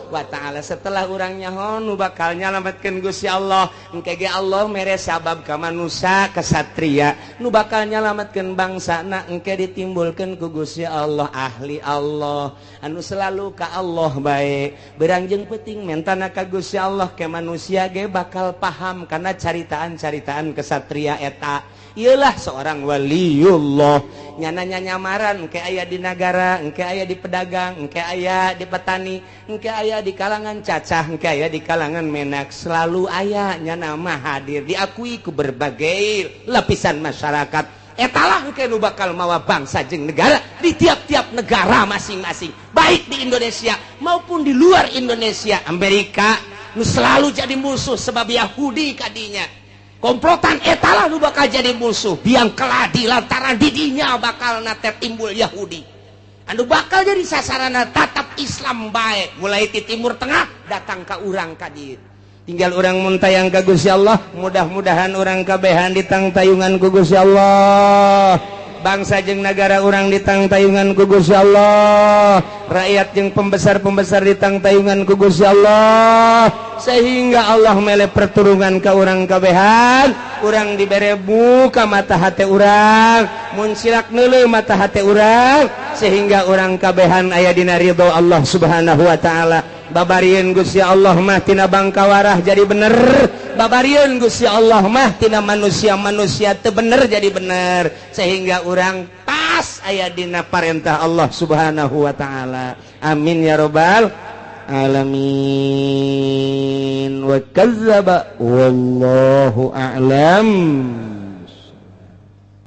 wa ta'ala. Setelah urang nyaho nu bakal nyalametkeun Gusti Allah, engke ge Allah mere sabab ka manusia kesatria nu bakal nyalametkeun bangsana, engke ditimbulkeun ku Gusti Allah ahli Allah anu selalu ka Allah bae. Berang jeung peuting mentana ka Gusti Allah ke manusia ge bakal paham karena caritaan-caritaan kesatria eta. Iyalah seorang waliullah, nyana nyamaran engke aya di nagara, engke aya di pedagang, engke aya di petani, engke aya di kalangan cacah, engke aya di kalangan menak, selalu aya nyana mah hadir diakui ku berbagai lapisan masyarakat. Etalah engke nu bakal mawa bangsa jeung negara di tiap-tiap negara masing-masing, baik di Indonesia maupun di luar Indonesia. Amerika nu selalu jadi musuh sebab Yahudi kadinya. Komplotan etalah nu bakal jadi musuh biang keladi lantaran didinya bakal nate timbul Yahudi anu bakal jadi sasarana tatap Islam baik mulai di Timur Tengah datang ke urang ka dieu. Tinggal urang mun tayang ka Gusti Allah, mudah-mudahan urang kabehan ditangtayungan ku Gusti Allah, bangsa jeung nagara urang ditangtayungan ku Gusti Allah, rakyat jeung pembesar-pembesar ditangtayungan ku Gusti Allah, sehingga Allah mele perturungan ka urang kabehan, urang dibere buka mata hate urang, mun silak neuleuh mata hate urang, sehingga urang kabehan aya dina ridho Allah Subhanahu wa taala. Babarieun Gusti Allah mah tina bangkawarah jadi bener, babarieun Gusti Allah mah tina manusia-manusia teu bener jadi bener, sehingga urang pas aya dina parentah Allah Subhanahu wa taala. Amin ya robbal alamin. Wa kadzdzaba wallahu a'lam.